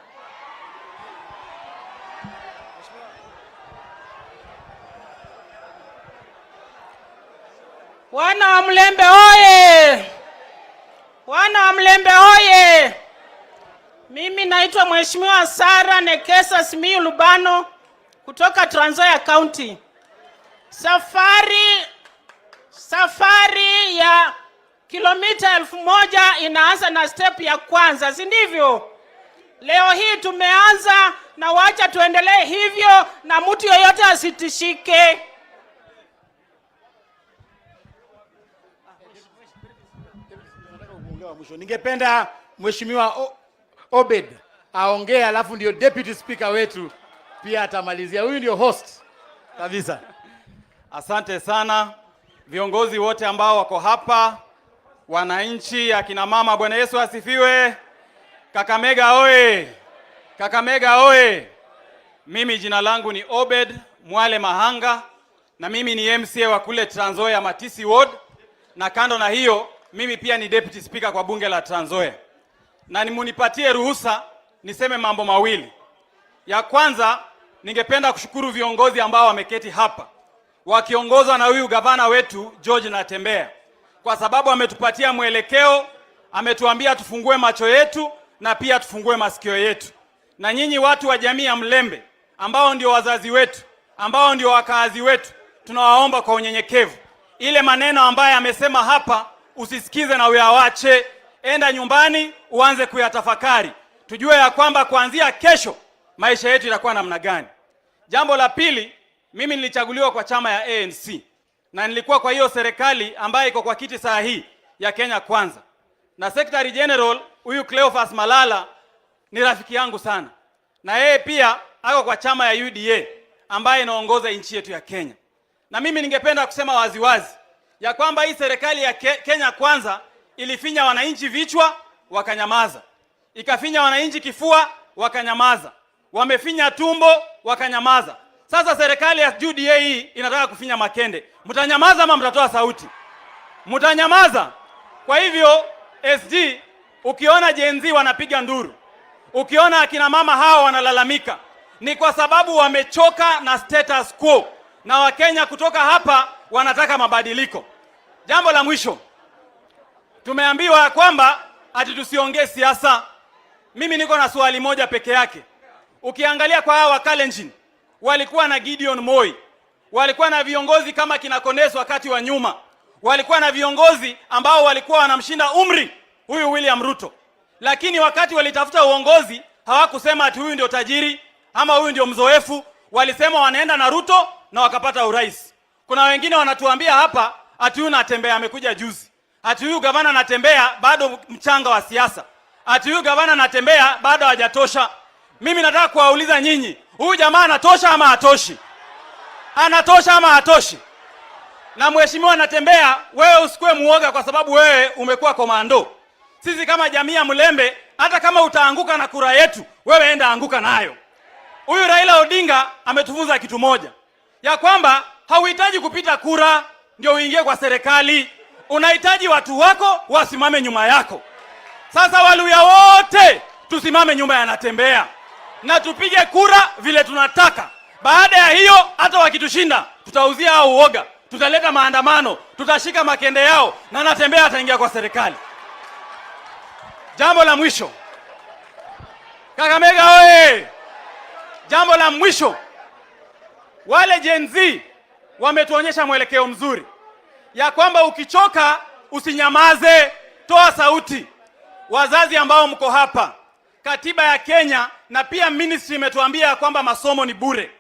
Wana wa Mlembe oye! Wana wa Mlembe oye! Mimi naitwa Mheshimiwa Sara Nekesa Simiyu Lubano kutoka Trans Nzoia County. Safari ya kilomita 1000 inaanza na step ya kwanza, si ndivyo? Leo hii tumeanza na wacha tuendelee hivyo na mtu yeyote asitishike. Ningependa Mheshimiwa Obed aongee, alafu ndio deputy speaker wetu pia atamalizia. Huyu ndio host kabisa. Asante sana viongozi wote ambao wako hapa, wananchi, akina mama. Bwana Yesu asifiwe. Kakamega oye! Kakamega oye! Mimi jina langu ni Obed Mwale Mahanga na mimi ni MCA wa kule Trans Nzoia Matisi Ward, na kando na hiyo mimi pia ni deputy speaker kwa bunge la Trans Nzoia, na munipatie ruhusa niseme mambo mawili. Ya kwanza, ningependa kushukuru viongozi ambao wameketi hapa wakiongozwa na huyu gavana wetu George Natembea, kwa sababu ametupatia mwelekeo, ametuambia tufungue macho yetu na pia tufungue masikio yetu. Na nyinyi watu wa jamii ya Mlembe ambao ndio wazazi wetu, ambao ndio wakaazi wetu, tunawaomba kwa unyenyekevu, ile maneno ambayo amesema hapa usisikize na uyawache, enda nyumbani uanze kuyatafakari, tujue ya kwamba kuanzia kesho maisha yetu itakuwa namna gani. Jambo la pili, mimi nilichaguliwa kwa chama ya ANC na nilikuwa kwa hiyo serikali ambayo iko kwa kiti saa hii ya Kenya Kwanza, na Secretary General huyu Cleophas Malala ni rafiki yangu sana, na yeye pia ako kwa chama ya UDA ambaye inaongoza nchi yetu ya Kenya. Na mimi ningependa kusema waziwazi ya kwamba hii serikali ya Kenya Kwanza ilifinya wananchi vichwa wakanyamaza, ikafinya wananchi kifua wakanyamaza, wamefinya tumbo wakanyamaza. Sasa serikali ya UDA hii inataka kufinya makende. Mtanyamaza ama mtatoa sauti? Mtanyamaza. Kwa hivyo SG, ukiona Gen Z wanapiga nduru, ukiona akina mama hawa wanalalamika, ni kwa sababu wamechoka na status quo, na Wakenya kutoka hapa wanataka mabadiliko. Jambo la mwisho, tumeambiwa kwamba ati tusiongee siasa. Mimi niko na swali moja peke yake. Ukiangalia kwa hawa Kalenjin, walikuwa na Gideon Moi, walikuwa na viongozi kama kina Kones wakati wa nyuma, walikuwa na viongozi ambao walikuwa wanamshinda umri huyu William Ruto, lakini wakati walitafuta uongozi hawakusema ati huyu ndio tajiri ama huyu ndio mzoefu. Walisema wanaenda na Ruto na wakapata urais. Kuna wengine wanatuambia hapa ati huyu Natembeya amekuja juzi, ati huyu gavana anatembea bado mchanga wa siasa, ati huyu gavana anatembea bado hajatosha. Mimi nataka kuwauliza nyinyi, huyu jamaa anatosha ama hatoshi? Anatosha ama hatoshi? Na mheshimiwa Natembeya, wewe usikue muoga kwa sababu wewe umekuwa komando. Sisi kama jamii ya Mlembe, hata kama utaanguka na kura yetu, wewe enda anguka nayo. Huyu Raila Odinga ametufunza kitu moja, ya kwamba hauhitaji kupita kura ndio uingie kwa serikali, unahitaji watu wako wasimame nyuma yako. Sasa Waluya wote tusimame nyuma ya Natembeya na tupige kura vile tunataka. Baada ya hiyo, hata wakitushinda tutauzia hao uoga, tutaleta maandamano, tutashika makende yao na Natembeya ataingia kwa serikali. Jambo la mwisho, Kakamega oye! Jambo la mwisho, wale Gen Z wametuonyesha mwelekeo mzuri ya kwamba ukichoka usinyamaze, toa sauti. Wazazi ambao mko hapa, katiba ya Kenya na pia ministry imetuambia ya kwamba masomo ni bure,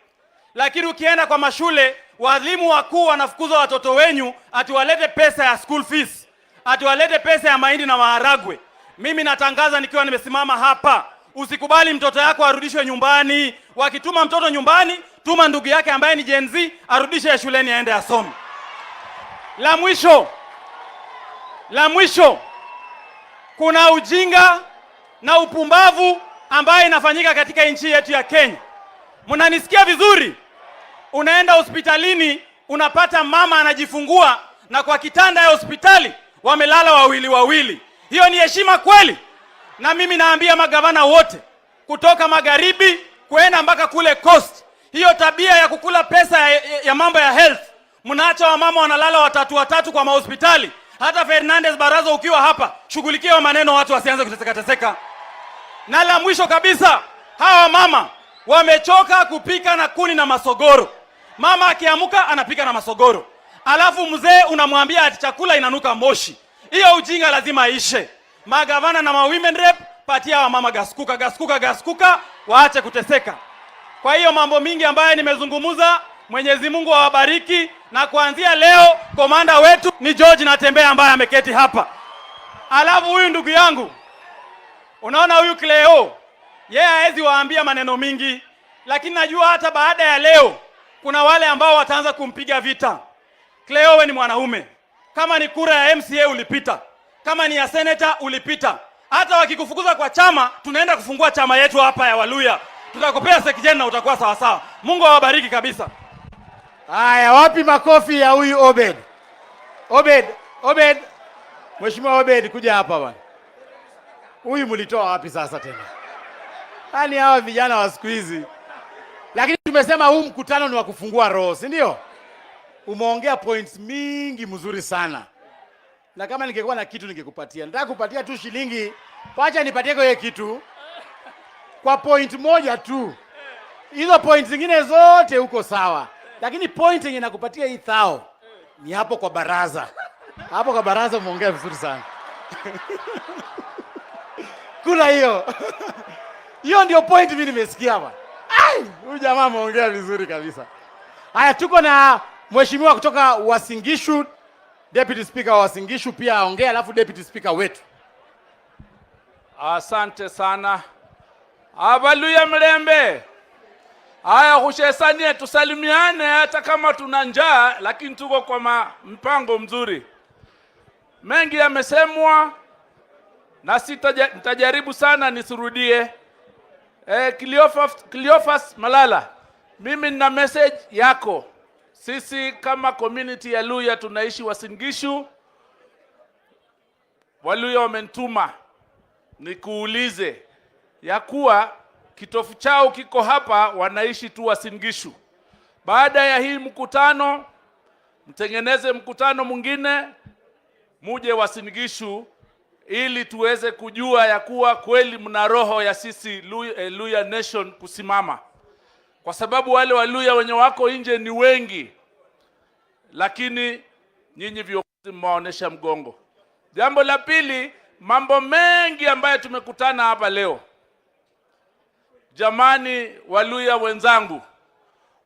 lakini ukienda kwa mashule walimu wakuu wanafukuza watoto wenyu ati walete pesa ya school fees, ati walete pesa ya mahindi na maharagwe. Mimi natangaza nikiwa nimesimama hapa, usikubali mtoto yako arudishwe nyumbani. Wakituma mtoto nyumbani, tuma ndugu yake ambaye ni Gen Z arudishe shuleni aende asome. La mwisho, la mwisho, kuna ujinga na upumbavu ambayo inafanyika katika nchi yetu ya Kenya. Mnanisikia vizuri? Unaenda hospitalini unapata mama anajifungua na kwa kitanda ya hospitali wamelala wawili wawili. Hiyo ni heshima kweli? Na mimi naambia magavana wote kutoka magharibi kwenda mpaka kule coast, hiyo tabia ya kukula pesa ya mambo ya health, mnaacha wamama wanalala watatu watatu kwa mahospitali. Hata Fernandez Baraza ukiwa hapa, shughulikia maneno, watu wasianze kuteseka teseka. Na la mwisho kabisa, hawa mama wamechoka kupika na kuni na masogoro. Mama akiamka anapika na masogoro, alafu mzee unamwambia ati chakula inanuka moshi. Hiyo ujinga lazima ishe. Magavana na ma women rep, patia hawa mama gas cooker, gas cooker, gas cooker, waache kuteseka. Kwa hiyo mambo mingi ambayo nimezungumza, Mwenyezi Mungu awabariki, na kuanzia leo komanda wetu ni George Natembeya ambaye ameketi hapa. Alafu huyu ndugu yangu, unaona huyu Cleo, yeye hawezi waambia maneno mingi, lakini najua hata baada ya leo kuna wale ambao wataanza kumpiga vita. Cleo, we ni mwanaume, kama ni kura ya MCA ulipita, kama ni ya senator ulipita. Hata wakikufukuza kwa chama, tunaenda kufungua chama yetu hapa ya Waluya, tutakupea secgen na utakuwa sawa sawa. Mungu awabariki kabisa. Haya, wapi makofi ya huyu Obed? Obed, Obed, Mheshimiwa Obed, kuja hapa bwana. Huyu mlitoa wapi sasa tena? Yaani hawa vijana wa siku hizi. Lakini tumesema huu mkutano ni wa kufungua roho, si ndio? Umeongea points mingi mzuri sana. Na kama ningekuwa na kitu ningekupatia. Nataka kupatia tu shilingi, wacha nipatie kwa hiyo kitu. Kwa point moja tu. Hizo point zingine zote uko sawa. Lakini point yenye nakupatia hii thao ni hapo kwa baraza. Hapo kwa baraza umeongea vizuri sana. Kula hiyo. Hiyo ndio point mimi nimesikia hapa. Ai, huyu jamaa ameongea vizuri kabisa. Haya, tuko na mheshimiwa kutoka Uasin Gishu, Deputy Speaker wa Uasin Gishu pia aongee, alafu Deputy Speaker wetu. Asante sana. Abaluya mlembe. Haya, hushesanie, tusalimiane hata kama tuna njaa, lakini tuko kwa mpango mzuri. Mengi yamesemwa na nitajaribu sana nisirudie. Cleophas Malala, mimi nina message yako. Sisi kama community ya Luhya tunaishi Uasin Gishu. Waluhya wamenituma nikuulize ya kuwa kitofu chao kiko hapa, wanaishi tu Uasin Gishu. Baada ya hii mkutano, mtengeneze mkutano mwingine, muje Uasin Gishu ili tuweze kujua ya kuwa kweli mna roho ya sisi Luhya Nation kusimama, kwa sababu wale Waluhya wenye wako nje ni wengi, lakini nyinyi viongozi mmewaonyesha mgongo. Jambo la pili, mambo mengi ambayo tumekutana hapa leo, jamani, Waluhya wenzangu,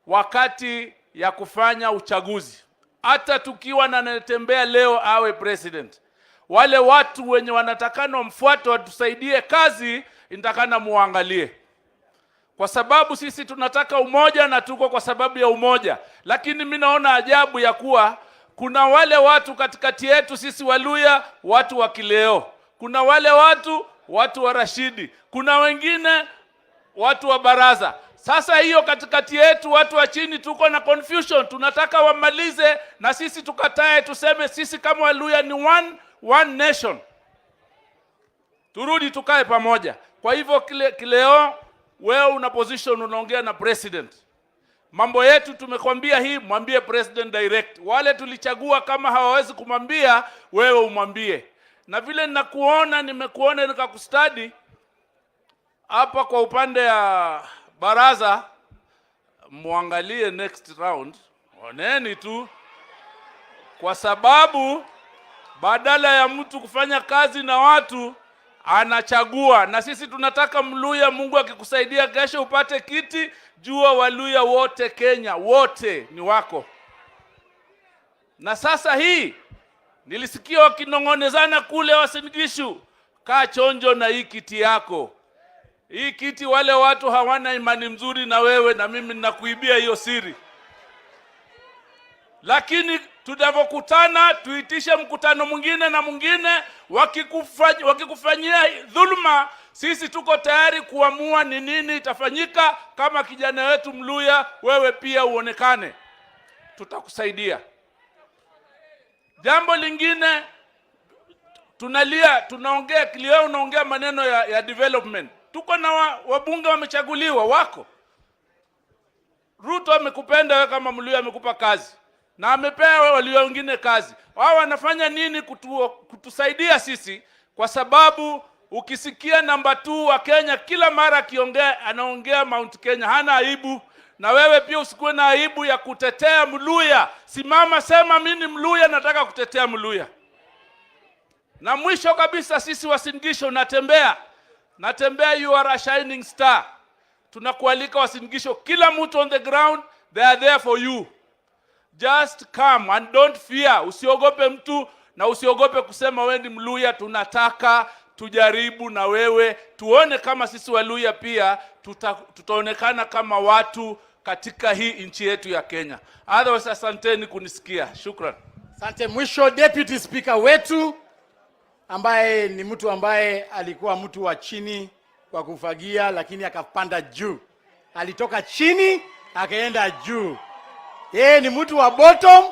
wakati ya kufanya uchaguzi, hata tukiwa na Natembeya leo awe president, wale watu wenye wanatakana mfuate watusaidie kazi, inatakana muangalie, kwa sababu sisi tunataka umoja na tuko kwa sababu ya umoja. Lakini mi naona ajabu ya kuwa kuna wale watu katikati yetu sisi Waluhya, watu wa Kileo, kuna wale watu wa Rashidi, kuna wengine watu wa baraza. Sasa hiyo katikati yetu watu wa chini tuko na confusion, tunataka wamalize na sisi tukatae, tuseme sisi kama Waluhya ni one nation, turudi tukae pamoja. Kwa hivyo Kileo, wewe una position, unaongea na president. Mambo yetu tumekwambia hii, mwambie president direct. Wale tulichagua kama hawawezi kumwambia, wewe umwambie. Na vile ninakuona, nimekuona nikakustudy hapa kwa upande ya baraza, muangalie next round, oneni tu, kwa sababu badala ya mtu kufanya kazi na watu anachagua, na sisi tunataka Mluhya. Mungu akikusaidia kesho upate kiti, jua Waluhya wote Kenya wote ni wako. Na sasa hii nilisikia wakinong'onezana kule Uasin Gishu, kaa chonjo na hii kiti yako. Hii kiti wale watu hawana imani mzuri na wewe, na mimi ninakuibia hiyo siri. Lakini tunavyokutana tuitishe mkutano mwingine na mwingine, wakikufanyia dhuluma, sisi tuko tayari kuamua ni nini itafanyika. Kama kijana wetu Mluhya, wewe pia uonekane, tutakusaidia. Jambo lingine tunalia, tunaongea kilio, unaongea maneno ya development. Tuko na wabunge wamechaguliwa wako. Ruto amekupenda wewe kama Mluhya, amekupa kazi na amepea walio wengine kazi. Wao wanafanya nini kutusaidia sisi? Kwa sababu ukisikia namba 2 wa Kenya kila mara akiongea, anaongea Mount Kenya, hana aibu. Na wewe pia usikuwe na aibu ya kutetea Mluhya. Simama, sema mimi ni Mluhya, nataka kutetea Mluhya. Na mwisho kabisa, sisi Uasin Gishu, natembea, you are a shining star. Tunakualika Uasin Gishu, kila mtu on the ground, they are there for you. Just come and don't fear. Usiogope mtu na usiogope kusema wewe ni Mluhya. Tunataka tujaribu na wewe tuone kama sisi Waluhya pia tutaonekana kama watu katika hii nchi yetu ya Kenya. Otherwise, asanteni kunisikia. Shukran. Asante. Mwisho, Deputy Speaker wetu ambaye ni mtu ambaye alikuwa mtu wa chini kwa kufagia, lakini akapanda juu. Alitoka chini akaenda juu. Yeye ni mtu wa bottom.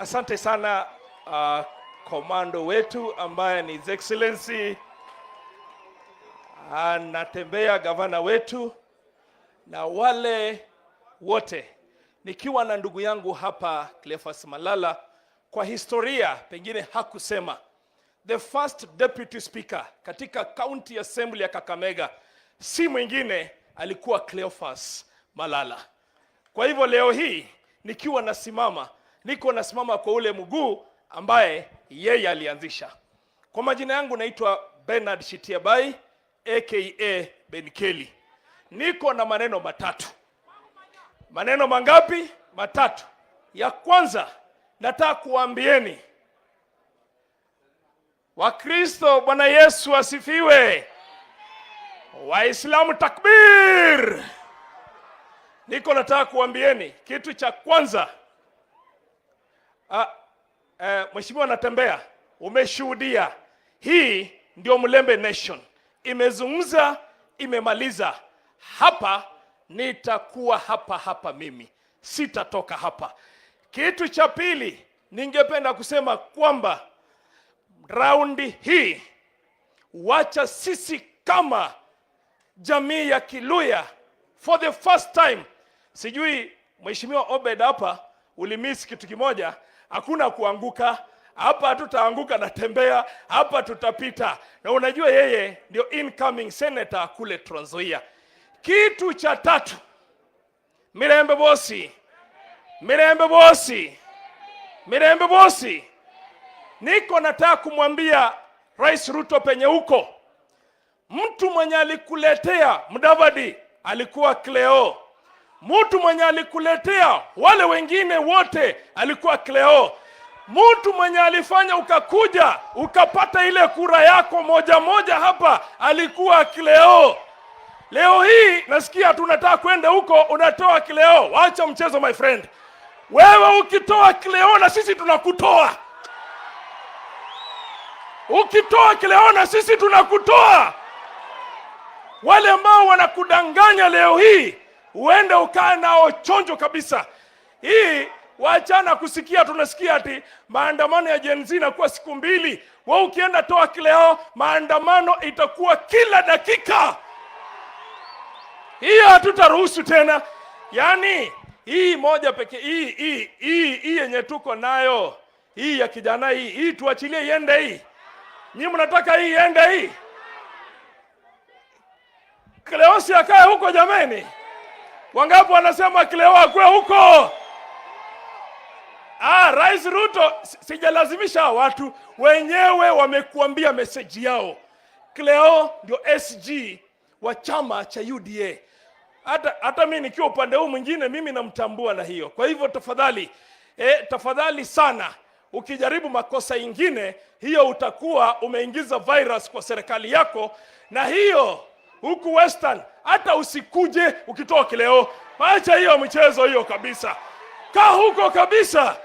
Asante sana komando wetu ambaye ni His Excellency anatembea gavana wetu na wale wote, nikiwa na ndugu yangu hapa Cleophas Malala. Kwa historia pengine hakusema, the first deputy speaker katika county assembly ya Kakamega si mwingine alikuwa Cleophas Malala. Kwa hivyo leo hii nikiwa nasimama, niko nasimama kwa ule mguu ambaye yeye alianzisha. Kwa majina yangu naitwa Bernard Shitiabai aka Ben Kelly. Niko na maneno matatu. Maneno mangapi? Matatu. Ya kwanza nataka kuambieni Wakristo, Bwana Yesu asifiwe. Waislamu takbir! Niko nataka kuambieni kitu cha kwanza. Mheshimiwa Natembeya, umeshuhudia hii ndio Mulembe Nation imezungumza, imemaliza. Hapa nitakuwa hapa hapa, mimi sitatoka hapa. Kitu cha pili, ningependa kusema kwamba raundi hii wacha sisi kama jamii ya Kiluhya for the first time, sijui Mheshimiwa Obed hapa ulimiss kitu kimoja, hakuna kuanguka hapa, hatutaanguka Natembeya hapa, tutapita. Na unajua yeye ndio incoming senator kule Trans Nzoia. Kitu cha tatu, Mirembe bosi, Mirembe bosi, Mirembe bosi, niko nataka kumwambia Rais Ruto penye huko, mtu mwenye alikuletea Mudavadi alikuwa Cleo, mtu mwenye alikuletea wale wengine wote alikuwa Cleo, mtu mwenye alifanya ukakuja ukapata ile kura yako moja moja hapa alikuwa Cleo. Leo hii nasikia tunataka kwenda huko, unatoa Cleo. Wacha mchezo my friend. Wewe ukitoa Cleo na sisi tunakutoa. Ukitoa Cleo na sisi tunakutoa. Wale ambao wanakudanganya leo hii, uende ukae nao chonjo kabisa. Hii wachana kusikia, tunasikia ati maandamano ya Gen Z inakuwa siku 2. Wewe ukienda toa Cleo, maandamano itakuwa kila dakika. Hiyo hatutaruhusu tena. Yaani hii moja pekee, hii yenye tuko nayo, hii ya kijana hii, hii tuachilie iende hii. Nyinyi mnataka hii iende hii? Cleo si akae huko jameni. Wangapi wanasema Cleo akue huko? Rais Ruto, sijalazimisha watu, wenyewe wamekuambia message yao. Cleo ndio SG wa chama cha UDA. Hata mimi nikiwa upande huu mwingine mimi namtambua na hiyo. Kwa hivyo tafadhali sana, ukijaribu makosa ingine hiyo utakuwa umeingiza virus kwa serikali yako, na hiyo huku Western hata usikuje ukitoa Cleo. Acha hiyo mchezo hiyo kabisa. Kaa huko kabisa.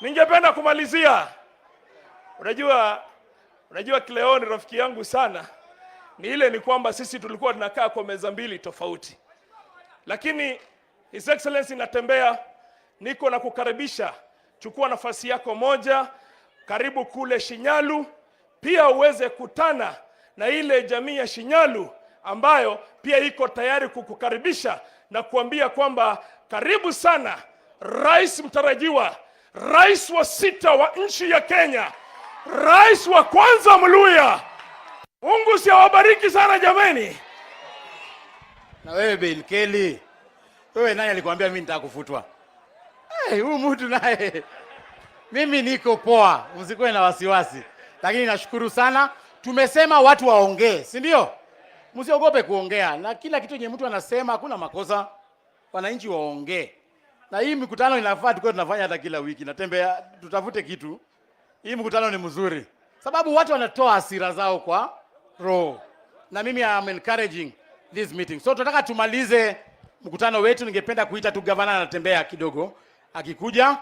Ningependa kumalizia. Unajua Cleo ni rafiki yangu sana. Ni ile ni kwamba sisi tulikuwa tunakaa kwa meza mbili tofauti. Lakini His Excellency Natembeya, niko na kukaribisha. Chukua nafasi yako moja karibu kule Shinyalu, pia uweze kutana na ile jamii ya Shinyalu ambayo pia iko tayari kukukaribisha na kuambia kwamba karibu sana rais mtarajiwa, rais wa 6 wa nchi ya Kenya, rais wa kwanza Mluhya. Mungu si awabariki sana jameni. Na wewe Bill Kelly, wewe nani alikwambia mimi nitakufutwa? Hey, huyu mtu naye. Mimi niko poa, msikuwe na wasiwasi. Lakini nashukuru sana. Tumesema watu waongee, si ndio? Msiogope kuongea, na kila kitu yenye mtu anasema hakuna makosa. Wananchi waongee. Na hii mikutano inafaa tukuwe tunafanya hata kila wiki. Natembea tutafute kitu. Hii mkutano ni mzuri sababu watu wanatoa hasira zao kwa roho. Na mimi am encouraging this meeting. So tunataka tumalize mkutano wetu. Ningependa kuita tu gavana anatembea kidogo. Akikuja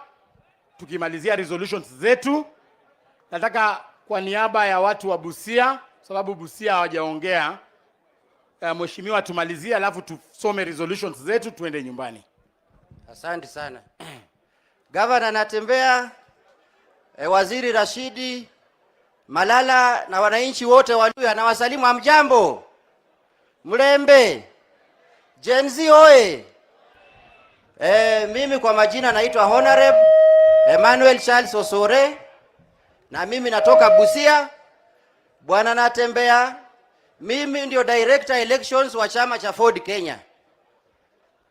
tukimalizia resolutions zetu, nataka kwa niaba ya watu wa Busia, sababu Busia hawajaongea, mheshimiwa tumalizie, alafu tusome resolutions zetu tuende nyumbani. Asante sana. Gavana Natembeya, Waziri Rashidi Malala na wananchi wote wa Luhya na wasalimu, hamjambo? Mlembe Gen Z oye! Mimi kwa majina naitwa Honorable Emmanuel Charles Osore na mimi natoka Busia. Bwana Natembeya, mimi ndio director elections wa chama cha Ford Kenya.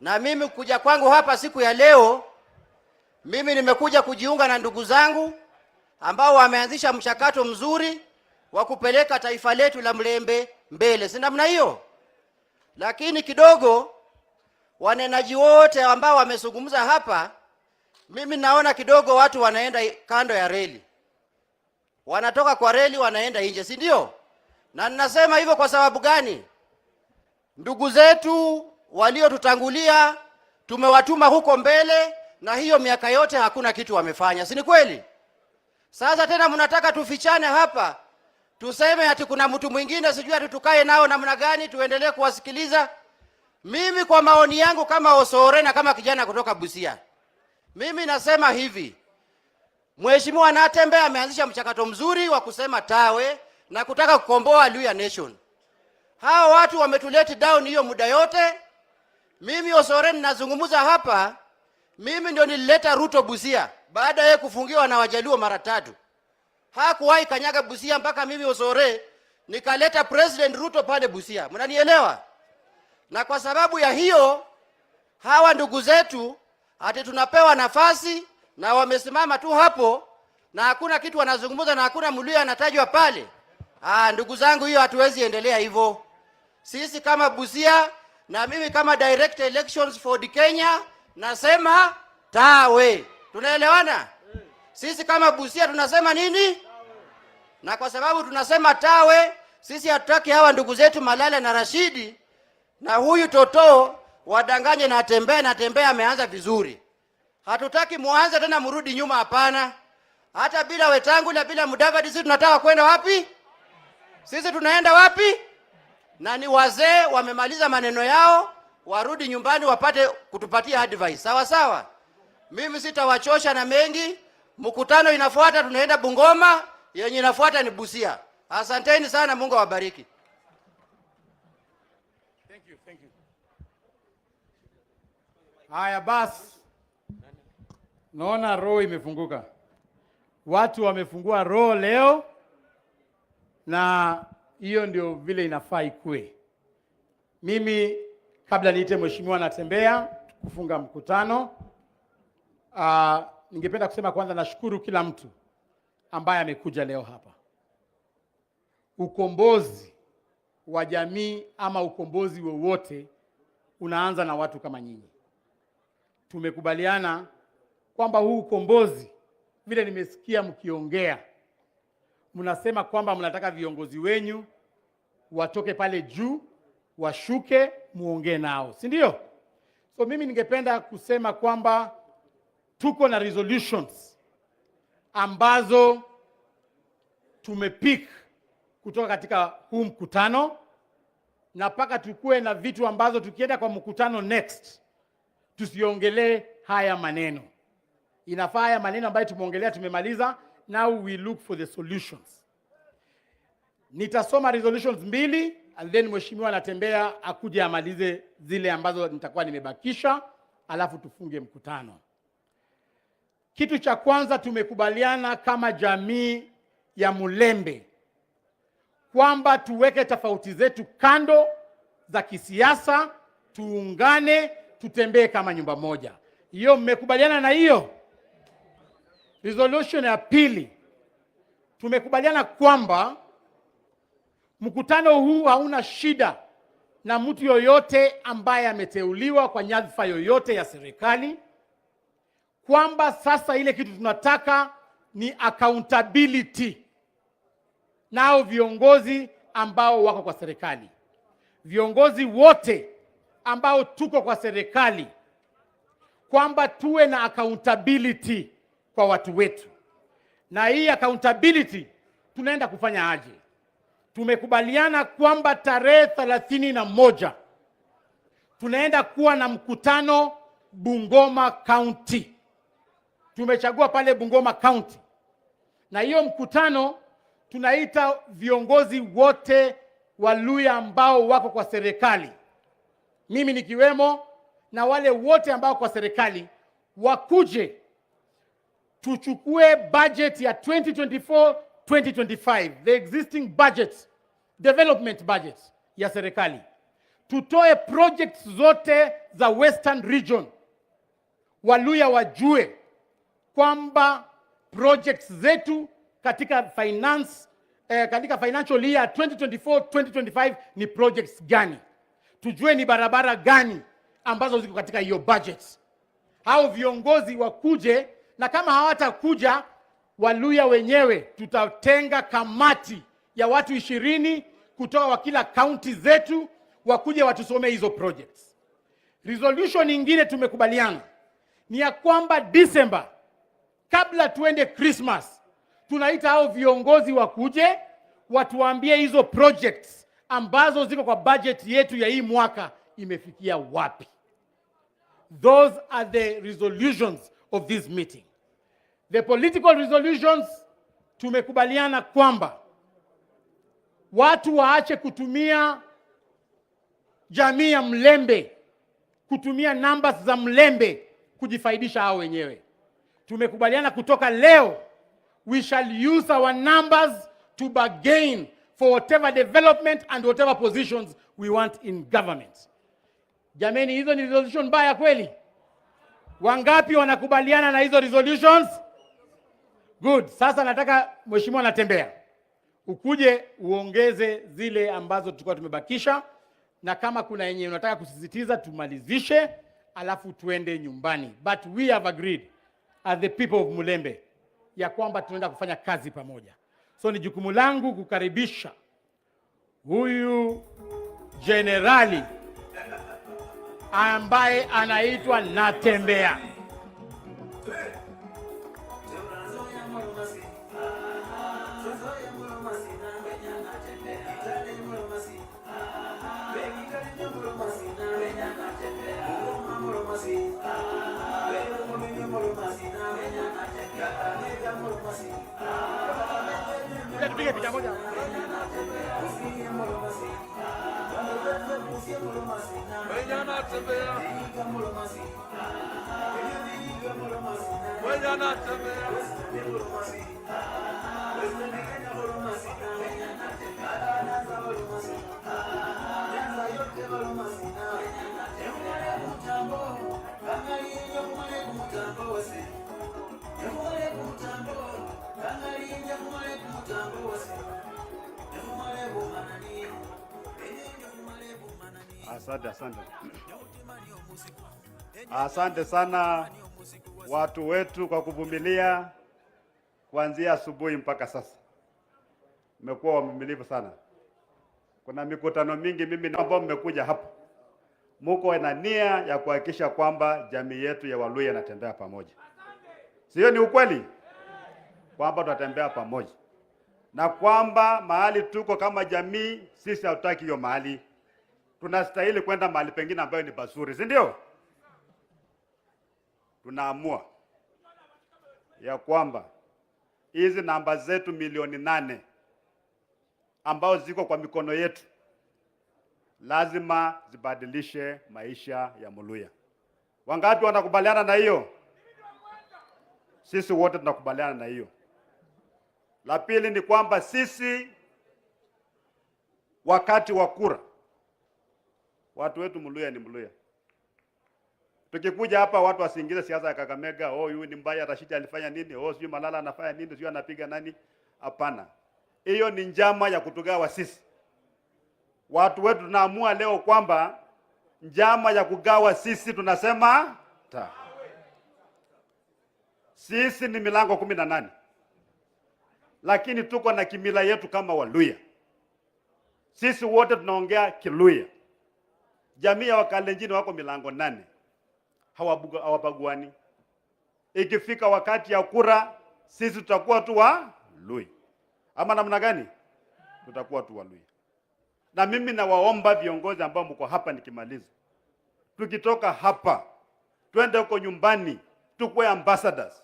Na mimi kuja kwangu hapa siku ya leo, mimi nimekuja kujiunga na ndugu zangu ambao wameanzisha mchakato mzuri wa kupeleka taifa letu la Mlembe mbele, si namna hiyo? Lakini kidogo wanenaji wote ambao wamezungumza hapa, mimi naona kidogo watu wanaenda kando ya reli, wanatoka kwa reli wanaenda nje, si ndio? Na ninasema hivyo kwa sababu gani? Ndugu zetu waliotutangulia tumewatuma huko mbele, na hiyo miaka yote hakuna kitu wamefanya, si ni kweli? Sasa tena mnataka tufichane hapa, tuseme ati kuna mtu mwingine sijui ati tukae nao namna gani, tuendelee kuwasikiliza? Mimi kwa maoni yangu kama Osore na kama kijana kutoka Busia, mimi nasema hivi, Mheshimiwa Natembeya ameanzisha mchakato mzuri wa kusema tawe na kutaka kukomboa Luhya Nation. Hawa watu wametulet down hiyo muda yote. Mimi Osore ninazungumza hapa, mimi ndio nilileta Ruto Busia baada ya kufungiwa na Wajaluo mara tatu. Hakuwahi kanyaga Busia mpaka mimi Osore nikaleta President Ruto pale Busia. Mnanielewa? Na kwa sababu ya hiyo, hawa ndugu zetu ati tunapewa nafasi na wamesimama tu hapo na hakuna kitu wanazungumza na hakuna Mluhya anatajwa pale. Ah, ndugu zangu, hiyo hatuwezi endelea hivyo. Sisi kama Busia na mimi kama Director Elections for Kenya nasema tawe. Tunaelewana? Sisi kama Busia tunasema nini? Na kwa sababu tunasema tawe, sisi hatutaki hawa ndugu zetu Malala na Rashidi na huyu Toto wadanganye na Tembea na Tembea ameanza vizuri. Hatutaki muanze tena mrudi nyuma, hapana. Hata bila Wetangula, bila Mudavadi, sisi tunataka kwenda wapi? Sisi tunaenda wapi? Na ni wazee wamemaliza maneno yao, warudi nyumbani wapate kutupatia advice. Sawa sawa. Mimi sitawachosha na mengi. Mkutano inafuata tunaenda Bungoma, yenye inafuata ni Busia. Asanteni sana, Mungu awabariki. Thank you, thank you. Haya basi, naona roho imefunguka, watu wamefungua roho leo, na hiyo ndio vile inafaa ikue. Mimi kabla niite mheshimiwa Natembeya kufunga mkutano, ningependa kusema kwanza nashukuru kila mtu ambaye amekuja leo hapa. Ukombozi wa jamii ama ukombozi wowote unaanza na watu kama nyinyi. Tumekubaliana kwamba huu ukombozi, vile nimesikia mkiongea, mnasema kwamba mnataka viongozi wenyu watoke pale juu washuke, muongee nao, si ndio? So mimi ningependa kusema kwamba tuko na resolutions ambazo tumepick kutoka katika huu mkutano, na mpaka tukue na vitu ambazo tukienda kwa mkutano next tusiongelee haya maneno. Inafaa haya maneno ambayo tumeongelea tumemaliza, now we look for the solutions. Nitasoma resolutions mbili and then mheshimiwa Natembeya akuje amalize zile ambazo nitakuwa nimebakisha, alafu tufunge mkutano. Kitu cha kwanza tumekubaliana kama jamii ya Mulembe kwamba tuweke tofauti zetu kando za kisiasa, tuungane, tutembee kama nyumba moja. Hiyo mmekubaliana na hiyo? Resolution ya pili tumekubaliana kwamba mkutano huu hauna shida na mtu yoyote ambaye ameteuliwa kwa nyadhifa yoyote ya serikali, kwamba sasa ile kitu tunataka ni accountability nao viongozi ambao wako kwa serikali, viongozi wote ambao tuko kwa serikali, kwamba tuwe na accountability kwa watu wetu. Na hii accountability tunaenda kufanya aje? Tumekubaliana kwamba tarehe 31 tunaenda kuwa na mkutano Bungoma County. Tumechagua pale Bungoma County, na hiyo mkutano tunaita viongozi wote wa Luhya ambao wako kwa serikali, mimi nikiwemo, na wale wote ambao kwa serikali wakuje tuchukue budget ya 2024 2025, the existing budget, development budget ya serikali, tutoe projects zote za Western Region, Waluhya wajue kwamba projects zetu katika finance, katika financial year 2024 2025 ni projects gani, tujue ni barabara gani ambazo ziko katika hiyo budget. Hao viongozi wakuje, na kama hawatakuja Waluhya wenyewe tutatenga kamati ya watu 20 kutoka kwa kila kaunti zetu. wakuje watusomee hizo projects. Resolution nyingine tumekubaliana ni ya kwamba December, kabla tuende Christmas, tunaita hao viongozi wakuje watuambie hizo projects ambazo ziko kwa budget yetu ya hii mwaka imefikia wapi. Those are the resolutions of this meeting. The political resolutions, tumekubaliana kwamba watu waache kutumia jamii ya Mlembe, kutumia numbers za Mlembe kujifaidisha hao wenyewe. Tumekubaliana kutoka leo we shall use our numbers to bargain for whatever development and whatever positions we want in government. Jameni, hizo ni resolution mbaya kweli? Wangapi wanakubaliana na hizo resolutions? Good. Sasa nataka Mheshimiwa Natembea ukuje uongeze zile ambazo tulikuwa tumebakisha, na kama kuna yenye unataka kusisitiza tumalizishe, alafu tuende nyumbani. But we have agreed as the people of Mulembe ya kwamba tunaenda kufanya kazi pamoja. So ni jukumu langu kukaribisha huyu jenerali ambaye anaitwa Natembea. Tupige picha moja. Asante, asante. Asante sana watu wetu kwa kuvumilia kuanzia asubuhi mpaka sasa. Mmekuwa wavumilivu sana. Kuna mikutano mingi mimi ambao mmekuja hapa, muko na nia ya kuhakikisha kwamba jamii yetu ya Waluhya inatembea pamoja. Sio ni ukweli kwamba tutatembea pamoja na kwamba mahali tuko kama jamii, sisi hatutaki hiyo mahali, tunastahili kwenda mahali pengine ambayo ni pazuri, si ndio? Tunaamua ya kwamba hizi namba zetu 8 milioni ambao ziko kwa mikono yetu lazima zibadilishe maisha ya Mluhya. Wangapi wanakubaliana na hiyo? Sisi wote tunakubaliana na hiyo. La pili ni kwamba sisi wakati wa kura, watu wetu Mluhya ni Mluhya. Tukikuja hapa watu wasiingize siasa ya Kakamega, oh huyu ni mbaya, Rashidi alifanya nini, oh sijui Malala anafanya nini, sijui anapiga nani. Hapana, hiyo ni njama ya kutugawa sisi. Watu wetu tunaamua leo kwamba njama ya kugawa sisi tunasema ta. Sisi ni milango 18, lakini tuko na kimila yetu kama Waluhya. Sisi wote tunaongea Kiluhya. Jamii ya Wakalenjin wako milango 8, hawabaguani. Ikifika wakati ya kura, sisi tutakuwa tu Waluhya, ama namna gani? Tutakuwa tu Waluhya. Na mimi nawaomba viongozi ambao mko hapa, nikimaliza, tukitoka hapa twende huko nyumbani, tukuwe ambassadors.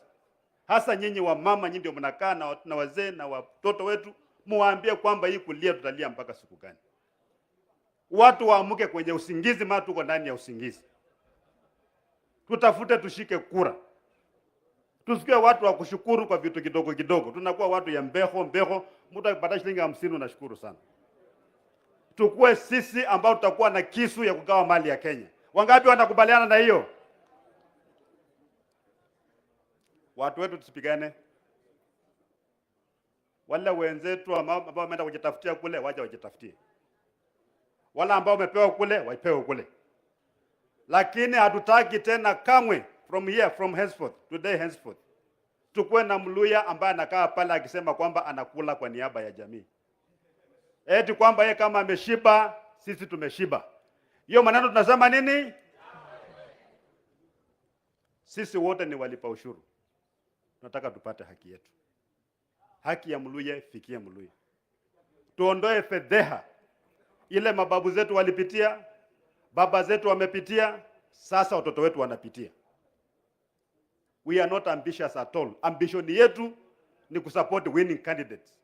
Hasa nyinyi wa mama, nyinyi ndio mnakaa na wazee na watoto wetu, muwaambie kwamba hii kulia tutalia mpaka siku gani? Watu waamuke kwenye usingizi, maana tuko ndani ya usingizi. Tutafute tushike kura, tusikie watu wa kushukuru kwa vitu kidogo kidogo. Tunakuwa watu ya mbeho mbeho, mtu akipata shilingi 50 unashukuru sana. Tukue sisi ambao tutakuwa na kisu ya kugawa mali ya Kenya. Wangapi wanakubaliana na hiyo? Watu wetu tusipigane. Wale wenzetu ambao wameenda kujitafutia kule, waje wajitafutie. Wale ambao wamepewa kule, wapewe kule. Lakini hatutaki tena kamwe, from here, from henceforth, today henceforth, tukuwe na Mluhya ambaye anakaa pale akisema kwamba anakula kwa niaba ya jamii, eti kwamba yeye kama ameshiba, sisi tumeshiba. Hiyo maneno tunasema nini? Sisi wote ni walipa ushuru, tunataka tupate haki yetu. Haki ya Mluya ifikie Mluya, tuondoe fedheha ile mababu zetu walipitia, baba zetu wamepitia, sasa watoto wetu wanapitia. We are not ambitious at all. Ambition yetu ni kusupport winning candidates.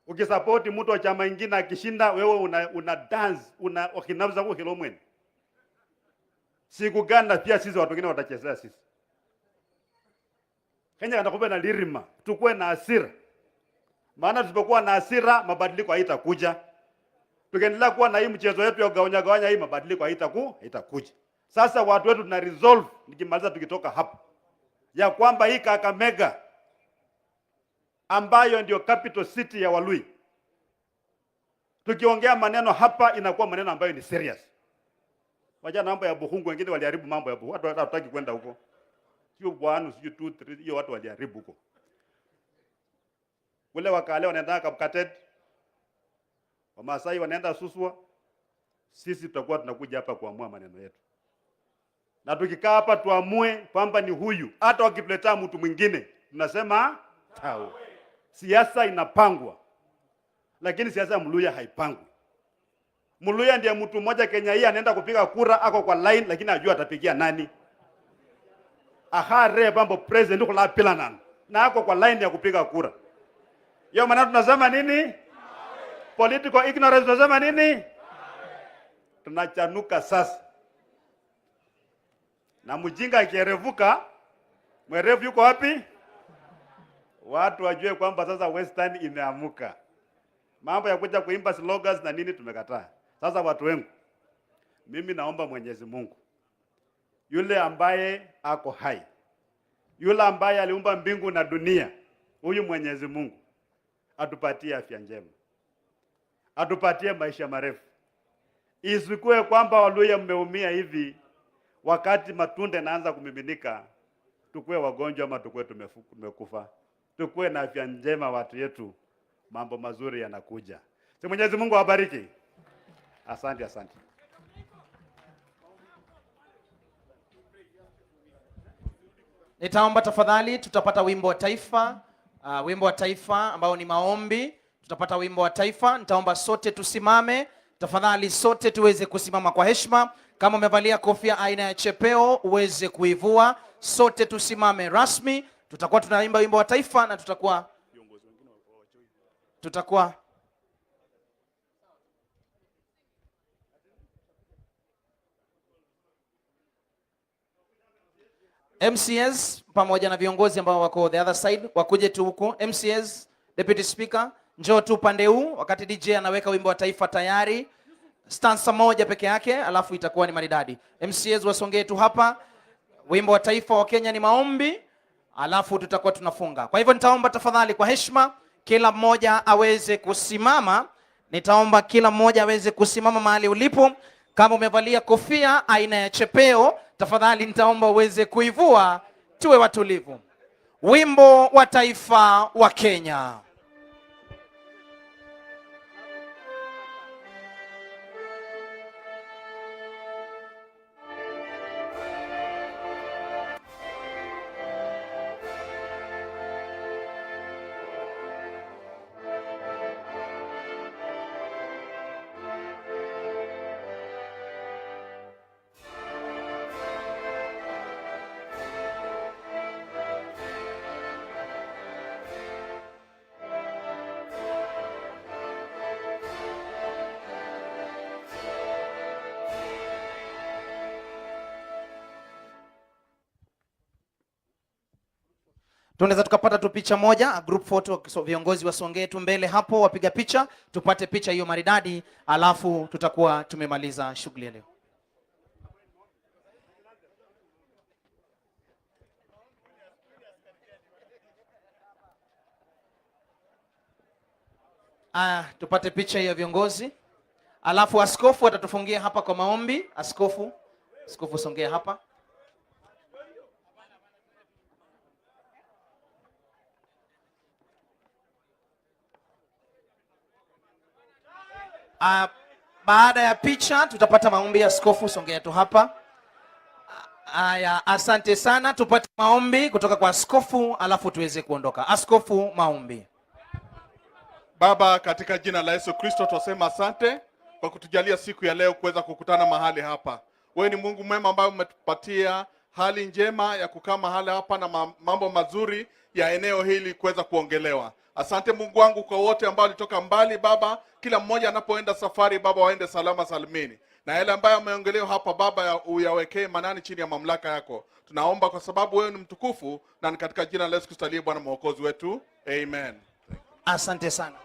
Ukisupport mtu wa chama ingine akishinda, wewe una dance, una wakinafza kwa kilomweni. Siku gani pia sisi watu wengine watachezea sisi. Kenya kanakuwa na lirima, tukue na hasira. Maana tusipokuwa na hasira mabadiliko haitakuja. Tukiendelea kuwa na hii mchezo yetu ya kugawanya gawanya hii, mabadiliko haitakuja. Sasa watu wetu tuna resolve, nikimaliza tukitoka hapa, ya kwamba hii Kakamega ambayo ndio capital city ya Walui, tukiongea maneno hapa inakuwa maneno ambayo ni serious. Wajana mambo ya Buhungu, wengine waliharibu mambo ya Buhungu, watu hatutaki kwenda huko. Sio bwana, sio 2 3, hiyo watu waliharibu huko. Wale Wakale wanaenda Kapkatet, Wamasai wanaenda Suswa. Sisi tutakuwa tunakuja hapa kuamua maneno yetu, na tukikaa hapa tuamue kwamba ni huyu, hata wakituletea mtu mwingine tunasema tao. Siasa inapangwa, lakini siasa ya Mluya haipangwi. Mluya ndiye mtu mmoja Kenya hii anaenda kupiga kura, ako kwa line, lakini ajua atapigia nani. Ahare bambo president kula pilanan na ako kwa line ya kupiga kura. Hiyo maana tunasema nini? Political ignorance tunasema nini? Tunachanuka sasa. Na mjinga akierevuka, mwerevu yuko wapi? Watu wajue kwamba sasa Western imeamuka. Mambo ya kuja kuimba slogans na nini tumekataa. Sasa watu wengu, mimi naomba Mwenyezi Mungu, yule ambaye ako hai, yule ambaye aliumba mbingu na dunia, huyu Mwenyezi Mungu atupatie afya njema, atupatie maisha marefu. Isikue kwamba Waluya mmeumia hivi wakati matunda yanaanza kumiminika, tukue wagonjwa ama tukue tumekufa. Tukue na afya njema watu yetu, mambo mazuri yanakuja. Si Mwenyezi Mungu awabariki. Asante, asante. Nitaomba tafadhali, tutapata wimbo wa taifa, wimbo wa taifa ambao ni maombi. Tutapata wimbo wa taifa. Nitaomba sote tusimame tafadhali, sote tuweze kusimama kwa heshima. Kama umevalia kofia aina ya chepeo uweze kuivua. Sote tusimame rasmi. Tutakuwa tunaimba wimbo wa taifa na tutakuwa MCS pamoja na viongozi ambao wako the other side wakuje tu huku. MCS, Deputy Speaker, njoo tu upande huu wakati DJ anaweka wimbo wa taifa tayari. Stanza moja peke yake alafu itakuwa ni maridadi. MCS wasongee tu hapa. Wimbo wa taifa wa Kenya ni maombi, alafu tutakuwa tunafunga. Kwa hivyo nitaomba tafadhali kwa heshima kila mmoja aweze kusimama. Nitaomba kila mmoja aweze kusimama mahali ulipo. Kama umevalia kofia aina ya chepeo, tafadhali nitaomba uweze kuivua, tuwe watulivu. Wimbo wa taifa wa Kenya. Tunaweza tukapata tu picha moja, a group photo, so viongozi wasongee tu mbele hapo, wapiga picha, tupate picha hiyo maridadi, alafu tutakuwa tumemaliza shughuli ya leo. Tupate picha ya viongozi. Alafu askofu atatufungia hapa kwa maombi. Askofu, askofu songea hapa. Baada ya picha tutapata maombi ya askofu. Songea tu hapa. Aya, asante sana. Tupate maombi kutoka kwa askofu alafu tuweze kuondoka. Askofu, maombi. Baba, katika jina la Yesu Kristo twasema asante kwa kutujalia siku ya leo kuweza kukutana mahali hapa. Wewe ni Mungu mwema ambaye umetupatia hali njema ya kukaa mahali hapa na mambo mazuri ya eneo hili kuweza kuongelewa. Asante Mungu wangu kwa wote ambao walitoka mbali Baba, kila mmoja anapoenda safari Baba, waende salama salimini, na yale ambayo yameongelewa hapa Baba, uyawekee manani chini ya mamlaka yako. Tunaomba kwa sababu wewe ni mtukufu, na ni katika jina la Yesu Kristo aliye Bwana Mwokozi wetu, amen. Asante sana.